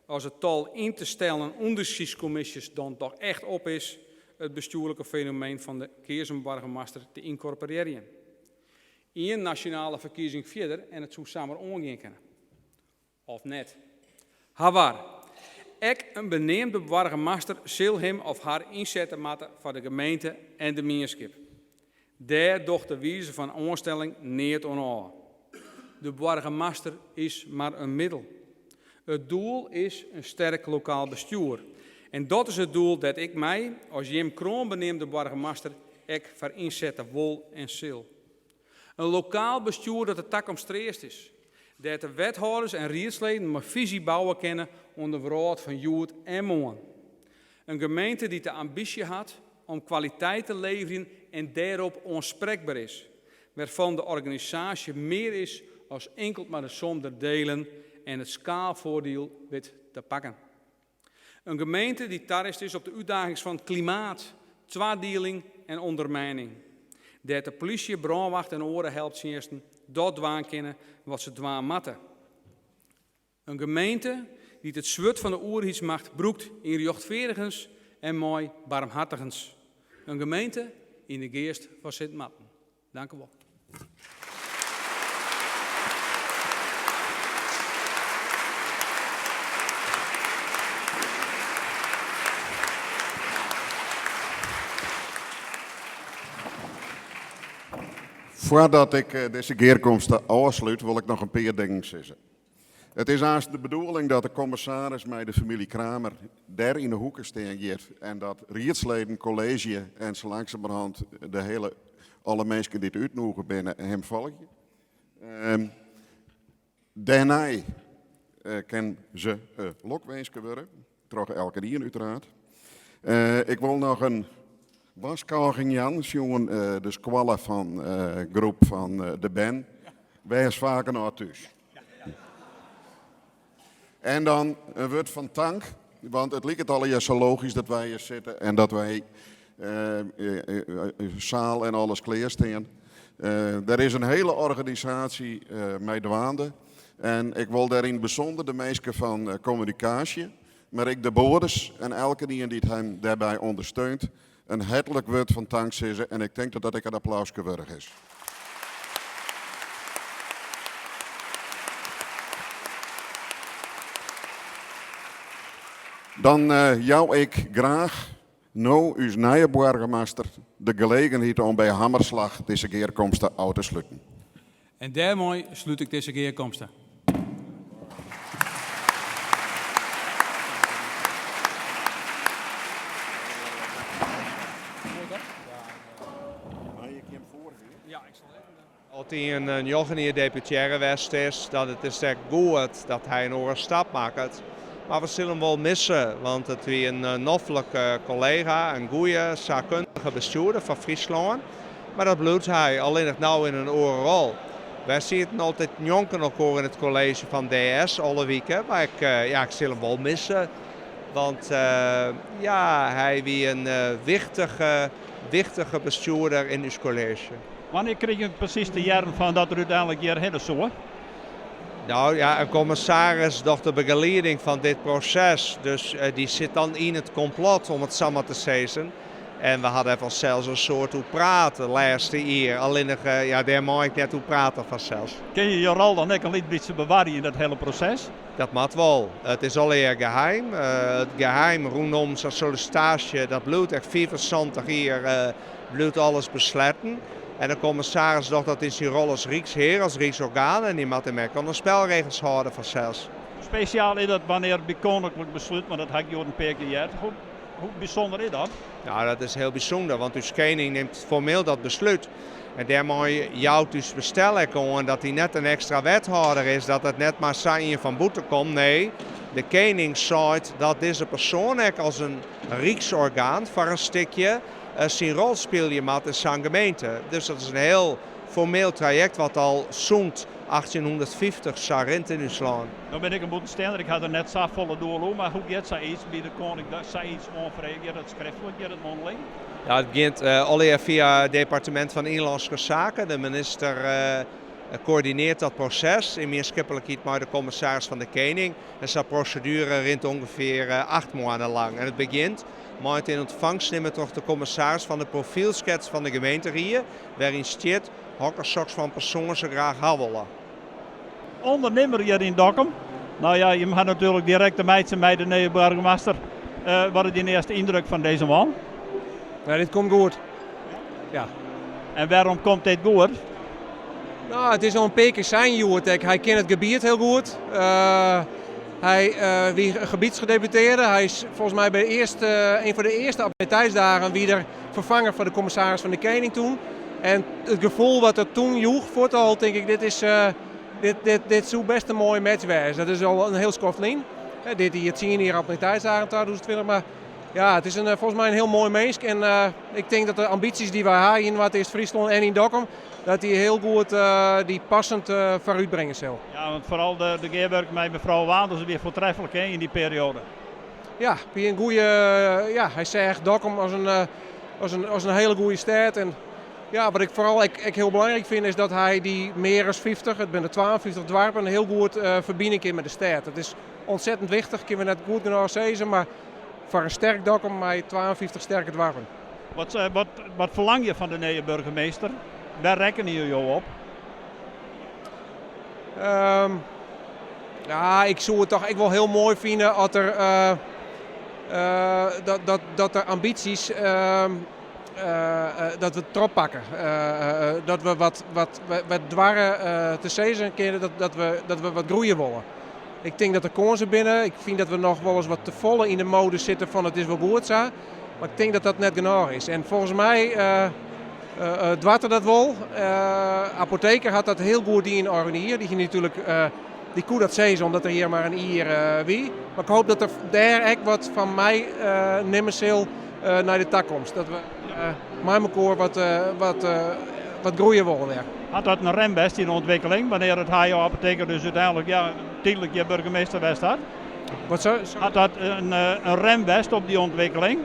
as it tal yn te stellen ûndersykskommisjes dan toch echt op is, it bestjoerlike fenomeen fan de keazen boargemaster te ynkorporearjen. Ien nasjonale ferkiezing fierder en it soe samar oangean kinne. Of net. Hawar, ek in beneamde boargemaster sil him of har ynsette moatte foar de gemeente en de mienskip. Dêr docht de wize fan oanstelling neat oan ôf. De boargemaster is mar in middel. It doel is in sterk lokaal bestjoer. En dat is it doel dêr't ik my, as jim kroanbeneamde boargemaster, ek foar ynsette wol en sil. In lokaal bestjoer dat de takomst treast is. Dêr't de wethâlders en riedsleden mei fisy bouwe kinne oan de wrâld fan hjoed en moarn. In gemeente dy't de ambysje hat om kwaliteit te leverjen en dêrop oansprekber is. Wêrfan't de organisaasje mear is as inkeld mar de som der delen en it skaalfoardiel wit te pakken. In gemeente dy't tarist is op de útdagings fan klimaat, twadieling en ûndermijning. Dêr't de polysje, brânwacht en oare helptsjinsten dat dwaan kinne wat se dwaan moatte. In gemeente dy't it swurd fan de oerheidsmacht brûkt yn rjochtfeardigens en mei barmhartigens. In gemeente yn de geast fan Sint Marten. Dank u wol. Foardat ik eh, dizze gearkomste ôfslút, wol ik noch in pear dingen sizze. It is aanst de bedoeling dat de kommissaris mei de famylje Kramer dêr yn de hoeke stean giet en dat riedsleden, kolleezje en sa langsumerhand de hele, alle minsken dy't útnûge binne him folgje. Ehm, dêrnei eh, kin se eh, lokwinske wurde, troch elkenien úteraard. Eh, ik wol noch in warskôging jaan, sjoen de skoalle fan groep fan de bern. Wês faker noch thús. En dan in wurd fan tank, want it liket allegear sa logysk dat wy hjir sitte en dat wy eh, eh, eh, saal en alles klearstean. Der is in hiele organisaasje mei dwaande en ik wol dêr yn it bysûnder de minsken fan kommunikaasje, mar ek de boades en elkenien dy't him dêrby ûndersteunt, in hertlik wurd fan tank sizze en ik tink dat dat ek in applauske wurdich is. Dan eh, jou ik graach no ús nije boargemaster de gelegenheid om by hammerslach dizze gearkomste ôf te sluten. En dêrmei slút ik dizze gearkomste. As hy in njoggen jier deputearre west is, dat it is ek goed dat hy in oare stap makket. Mar we sille him wol misse, want it wie in noflike kollega, in goeie saakkundige bestjoerder foar Fryslân. Mar dat bliuwt hy, allinnich no yn in oare rol. Wy sieten altyd njonken elkoar yn it kolleezje fan DS alle wike, mar ik, ja, ik sil him wol misse. Want ja, hy wie in wichtige, wichtige bestjoerder yn ús kolleezje. Wannear krige je presys te hearren fan dat er úteinlik hjir hinne soe? No ja, in kommissaris docht de begelieding fan dit proses, dus dy sit dan yn it komplot, om it sa mar te sizzen. En we ha dêr fansels in soad oer praat de lêste jier. Allinnich, ja, dêr mei ik net oer prate fansels. Kinne je je rol dan ek in lyts bytsje bewarje yn dat hiele proses? Dat moat wol. It is allegear geheim. It geheim rûnom sa'n sollisitaasje, dat bliuwt ek 75 jier bliuwt alles besletten. En de kommissaris docht dat yn syn rol as rykshear, as ryksorgaan en dy moat him ek oan de spelregels hâlde fansels. Spesjaal is dat wannear by koninklik beslút, want dat ha ik hjoed in pear kear heard. Hoe bysûnder is dat? Nou, dat is hiel bysûnder, want ús kening nimt formeel dat beslút. En dêrmei jout ús bestel ek oan dat hy net in ekstra wethâlder is, dat it net mar sa ien fan bûten komt. Nee, de kening seit dat dizze persoan ek as in ryksorgaan foar in stikje syn rol spylje moat in sa'n gemeente. Dus dat is in hiel formeel trajekt wat al sûnt 1850 sa rint yn ús lân. No bin ik in bûtensteander, ik ha der net safolle doel oer, mar hoe giet sayts by de koning, sayts oanfreegje? Giet dat skriftlik, giet dat mondeling? Ja, it begjint allegear fia it departemint fan Ynlânske Saken. De minister koördinearret dat proses yn mienskiplikheid mei de kommissaris fan de Kening. En sa'n proseduere rint ûngefear 8 moanne lang. En it begjint mei it yn ûntfangst nimmen troch de kommissaris fan de profylskets fan de gemeenterie, wêryn stiet hokker soks fan persoan se graach ha wolle. Undernimmer hjir yn Dokkum. No ja, jim ha natuerlik direkt te meitsjen mei de nije boargemaster. Wat is dyn earste yndruk fan dizze man? Nou, dit komt goed. Ja. En wêrom komt dit goed? Nou, it is al in pear kear sein hjoed ek. Hy ken it gebiet hiel goed. Uh, hy uh, wie gebietsgedeputearde. Hy is folgens my by de earste, een fan de earste admiraliteitsdagen wie er ferfanger fan de kommissaris fan de Kening toen. En it gefoel wat er toen joech, fuort al, tink ik, dit, is, uh, dit, dit, dit soe best in moaie match wêze. Dat is al in hiel skoft lyn. Dit jier 10 jier admiraliteitsdagen 2020, mar ja, it is in, folgens my in hiel moai minsk. En uh, ik tink dat de ambysjes dy't wy ha yn Noardeast-Fryslân en yn Dokkum, dat dy hiel goed uh, dy passend uh, foarútbringe sil. Ja, want foaral de, de gearwurking mei mefrou Waanders wie foartreflik hè, yn dy perioade. Ja, wie in goede, ja, hy seach Dokkum as in, as in, as in hiele goede stêd. En ja, wat ik foaral ek, ek hiel belangryk fyn is dat hy dy mear as 50, it binne 52 doarpen, hiel goed uh, ferbine kin mei de stêd. Dat is ontzettend wichtich, kinne we net goed genôch sizze, mar foar in sterk Dokkum mei 52 sterke doarpen. Wat, uh, wat, wat ferlangje je fan de nije burgemeester? Wêr rekkenje jo op? Um, ja, ik soe it toch ek wol hiel moai fine as der, uh, uh, dat, dat, dat der ambysjes uh, dat we trochpakke. dat we wat, wat, wat doare te sizzen kinne dat, dat, we, dat we wat groeie wolle. Ik tink dat der kânsen binne. Ik fyn dat we noch wolris wat te folle yn de mode sitte fan it is wol goed sa. Mar ik tink dat dat net genôch is. En folgens my uh, uh, doart er dat wol. Uh, Apotheker hat dat hiel goed dien ôfrûne jier. Dy hie natuerlik, dy koe dat sizze omdat er hjir mar in jier wie. Mar ik hoopje dat er dêr ek wat fan meinimme sil nei de takomst. Dat we mei mekoar wat, wat, wat groeie wolle wer. Hat dat in rem west yn de ûntwikkeling, wannear't it Hayo Apotheker dus úteinlik ja, tydlik hjir burgemeester west hat? Wat zo? Hat dat in, in rem west op dy ûntwikkeling?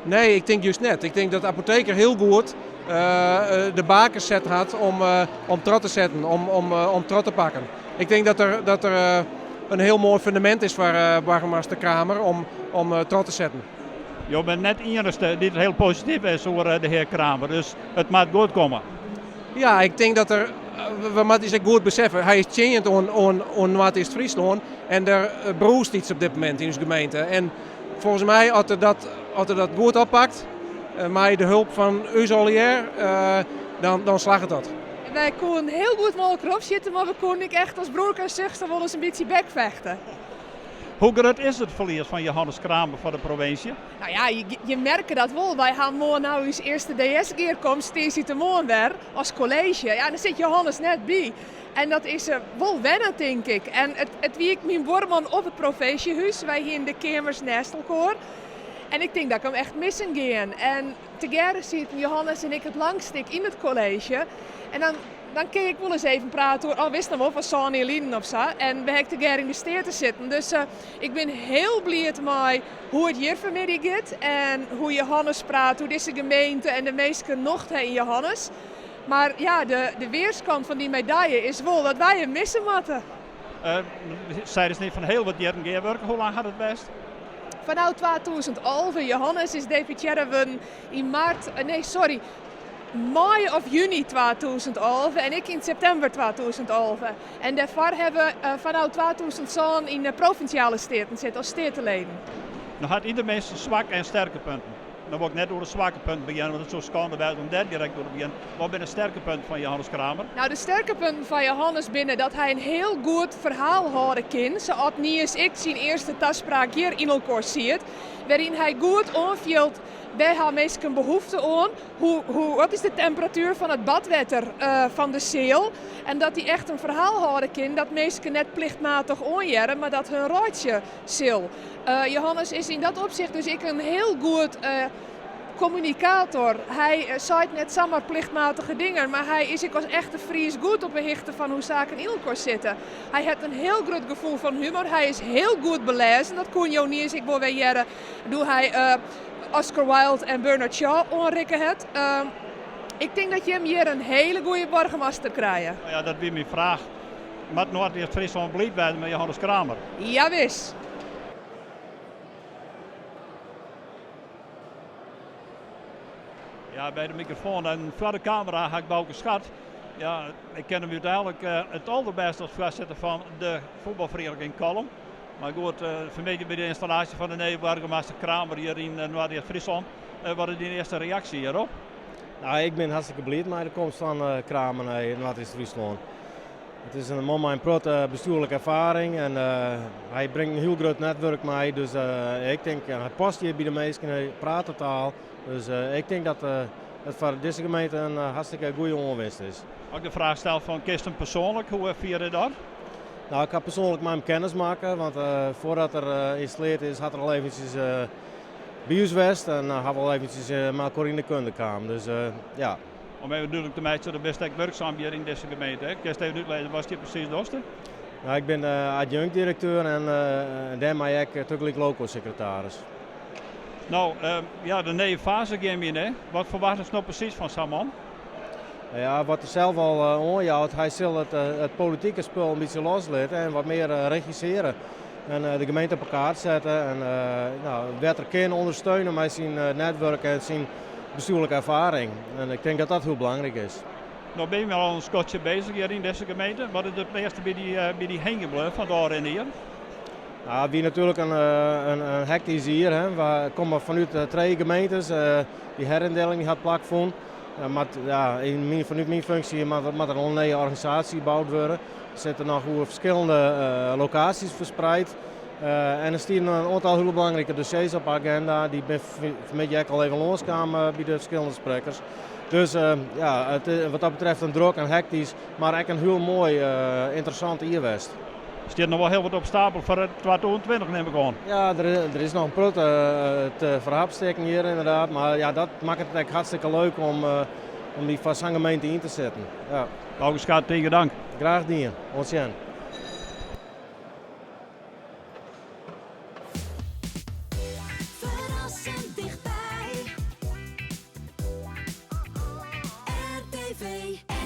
Nee, ik tink just net. Ik tink dat Apotheker hiel goed uh, de bakens set hat om, uh, om troch te setten, om, om, uh, om troch te pakken. Ik tink dat der, dat der in hiel moai fundamint is foar boargemaster Kramer om, om troch te setten. Jo binne net iennichste dy't hiel posityf is oer de hear Kramer, dus it moat goed komme. Ja, ik tink dat er, we moatte ús ek goed beseffe, hy is tsjinjend oan, oan, oan Noardeast-Fryslân en der brûst iets op dit momint yn ús gemeente. En folgens my, as er dat, as er dat goed oppakt, mei de help fan ús allegear, dan, dan slagget dat. Wy koenen hiel goed mei elkoar opsjitte, mar we koenen ek echt as broer en suster wol ris in bytsje bekfechte. Hoe grut is it ferlies fan Johannes Kramer foar de provinsje? Nou ja, je, je merke dat wol. Wy ha moarn no ús earste DS-gearkomst tiisdeitemoarn wer as kolleezje. Ja, dêr sit Johannes net by. En dat is wol wenne, tink ik. En it, it wie ek myn buorman op it provinsjehûs. Wy hienen de keamers neist elkoar. En ik tink dat ik him echt missen gean. En tegearre sieten Johannes en ik it langst ek yn it kolleezje. En dan, dan kin ik wol ris even prate oer, oh, witst noch wol, fan sân jier lyn of sa. En we ha ek tegearre yn de Steaten sitten. Dus uh, ik bin hiel bliid mei hoe't it hjir fan 'e middei giet. En hoe't Johannes praat oer dizze gemeente en de minsken nocht ha yn Johannes. Mar ja, de, de wjerskant fan dy medalje is wol dat wy him misse moatte. Uh, sy is net fan hiel wat jierren gearwurke. Hoe lang hat it west? Fanôf 2011. Johannes is deputearre wurden yn maart, nee sorry, maaie of juny 2011 en ik yn septimber 2011. En dêrfoar ha we uh, fanôf 2007 yn de provinsjale steaten sitten as steateleden. No hat ieder minsk swakke en sterke punten. Dan wol ik net oer de swakke punten begjinne, want it soe skande wêze om dêr direkt oer te begjinnen. Wat binne de sterke punten fan Johannes Kramer? Nou, de sterke punten fan Johannes binne dat hy in hiel goed ferhaal hâlde kin, sa't Nies ek syn earste taspraak hjir yn elkoar siet, wêryn hy goed oanfielt wêr ha minsken behoefte oan, hoe, hoe, wat is de temperatuer fan it badwetter fan de seal en dat hy echt in ferhaal hâlde kin dat minsken net plichtmatich oanhearre, mar dat hun reitsje sil. Johannes is yn dat opsicht dus ek in hiel goed kommunikator. Hy seit net samar plichtmatige dingen, mar hy is ek as echte Fries goed op 'e hichte fan hoe saken yn elkoar sitte. Hy hat in hiel grut gefoel fan humor, hy is hiel goed belêzen, dat koene jo niis ek wol wer hearre doe hy Oscar Wilde en Bernard Shaw oanrikke hat. Ik tink dat jim hjir in hele goede boargemaster krije. No ja, dat wie myn fraach. Moat Noardeast-Fryslân bliid wêze mei Johannes Kramer? Jawis. Ja, by de mikrofoan en foar de kamera ha ik Bauke Schat. Ja, ik ken him úteinlik it alderbêste as foarsitter fan de fuotbalferiening Kollum. Mar goed, fanmiddei by de ynstallaasje fan de nije boargemaster Kramer hjir yn Noardeast-Fryslân. Wat is dyn earste reaksje hjirop? Nou, ik bin hartstikke bliid mei de komst fan Kramer nei Noardeast-Fryslân. It is in man mei in protte bestjoerlike erfaring en hy bringt in hiel grut netwurk mei. Dus ik tink, hy past hjir by de minsken, hy praat de taal. Dus ik tink dat it foar dizze gemeente in hartstikke goede oanwinst is. As ik de fraach stel fan kinst him persoanlik, hoe fier is dat? Nou, ik ha persoanlik mei him kennis makke, want foardat er ynstalleard is, hat er al eventsjes by ús west en ha we al eventsjes mei elkoar yn de kunde kaam. Dus ja. Om even dúdlik te meitsjen, do bist ek wurksum hjir yn dizze gemeente. Hè? Kinst even útlizze watst hjir presys dochst? Nou, ik bin adjunkt-direkteur en dêrmei ek tagelyk lokosekretaris. Nou, ja, de nije faze gean we yn, hè? Wat ferwachtest no presys fan sa'n man? Nou ja, wat er sels al oanjout, hy sil it politike spul in bytsje loslitte en wat mear regisseare. En de gemeente op 'e kaart sette en nou, wêr't er kin ûndersteune mei syn netwurk en syn bestjoerlike erfaring. En ik tink dat dat hiel belangryk is. No binne we al in skoftsje bezich hjir yn dizze gemeente. Wat is it measte by dy hingjen bleaun fan it ôfrinne jier? Nou, it wie natuerlik in hektysk jier. Hè. We komme fanút trije gemeentes. Dy herindeling dy hat plakfûn. Mar ja, fanút myn funksje moat der al in nije organisaasje boud wurde. We sitte noch oer ferskillende lokaasjes ferspreid. En der stiene in oantal hiele belangrike dossiers op de agenda. Dy binne fanmiddei ek al even lânskaam by de ferskillende sprekkers. Dus ja, it is wat dat betreft in drok en hektysk, mar ek in hiel moai, ynteressant jier west. Der stiet noch wol hiel wat op stapel foar 2020 nim ik oan. Ja, der is noch in protte te ferhapstikken hjir ynderdaad. Mar ja, dat makket it ek hartstikke leuk om dy foar sa'n gemeente yn te setten. Ja. Bauke Schat, tige dank. Graach dien. Oant sjen. Ferrassend dichtby. RTV.